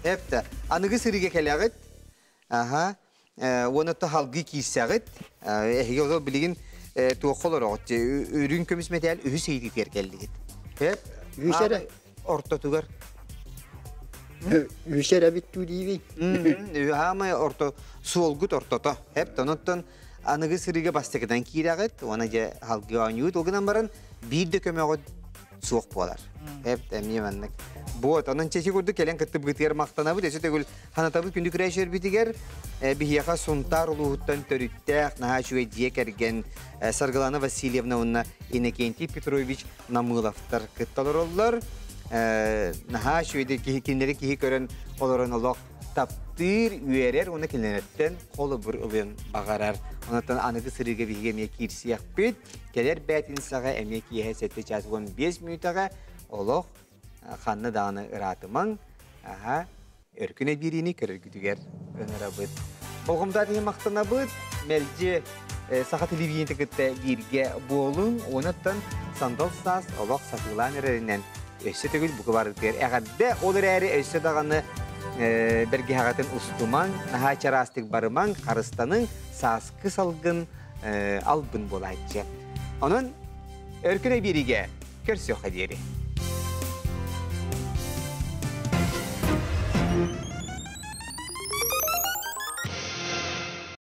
Эптэ. Аныгы сырыыга кэлэҕит. Аха. Уонна халгыы киирсэҕит. Эһиги ол билигин туохха олороҕут? Үрүҥ көмүс мэтээл үһүс ыйытыытыгар кэллигит. Эп. Үһүс эрэ. Ортотугар. Үһүс эрэ бүттүү диибин. Хаамай орто суолгут ортото. Эп онуттан аныгы сырыыга бастакыдан киирэҕит, уонна дьэ халгыы оонньуут. Ол гынан баран биир да көмөҕүт суох буолар. Эп эмиэ маннык. Вот, онон чэчи курдук кэлэн кыттыбытыгар махтанабыт. Өсө төгүл ханатабыт күндү күрээшербитигэр биһиэхэ Сунтаар улууһуттан төрүттээх наһаа үчүгэй дьиэ кэргэн Саргылана Васильевна уонна Иннокентий Петрович Намыловтар кытта олороллор. Наһаа үчүгэйдик киһи кинилэри киһи көрөн олорон олох таптыыр, үөрэр уонна кинилэртэн холобур ылыан баҕарар. Онтон аныгы сырыыга биһиги эмиэ киирсиэхпит. Кэлэр бээтинсэҕэ эмиэ киэһэ 7 час 15 мүнүүтэҕэ олох ханна даҕаны ыраатымаҥ. Аха, өркүн эбириини көрөргүтүгэр ыҥырабыт. Болҕомтоот иһин махтанабыт. Мэлдьи саха телевидениетэ кытта бииргэ буолуҥ. Онуттан сандал саас олох сатыылаан эрэринэн өссө төгүл бука барытыгар эҕэрдэ. Ол эрээри өссө даҕаны бэргэһэҕитин устумаҥ, наһаа чараастык барымаҥ, харыстаныҥ, сааскы салгын албын буолааччы. Онон өркүн эбиригэ көрсүөххэ диэри.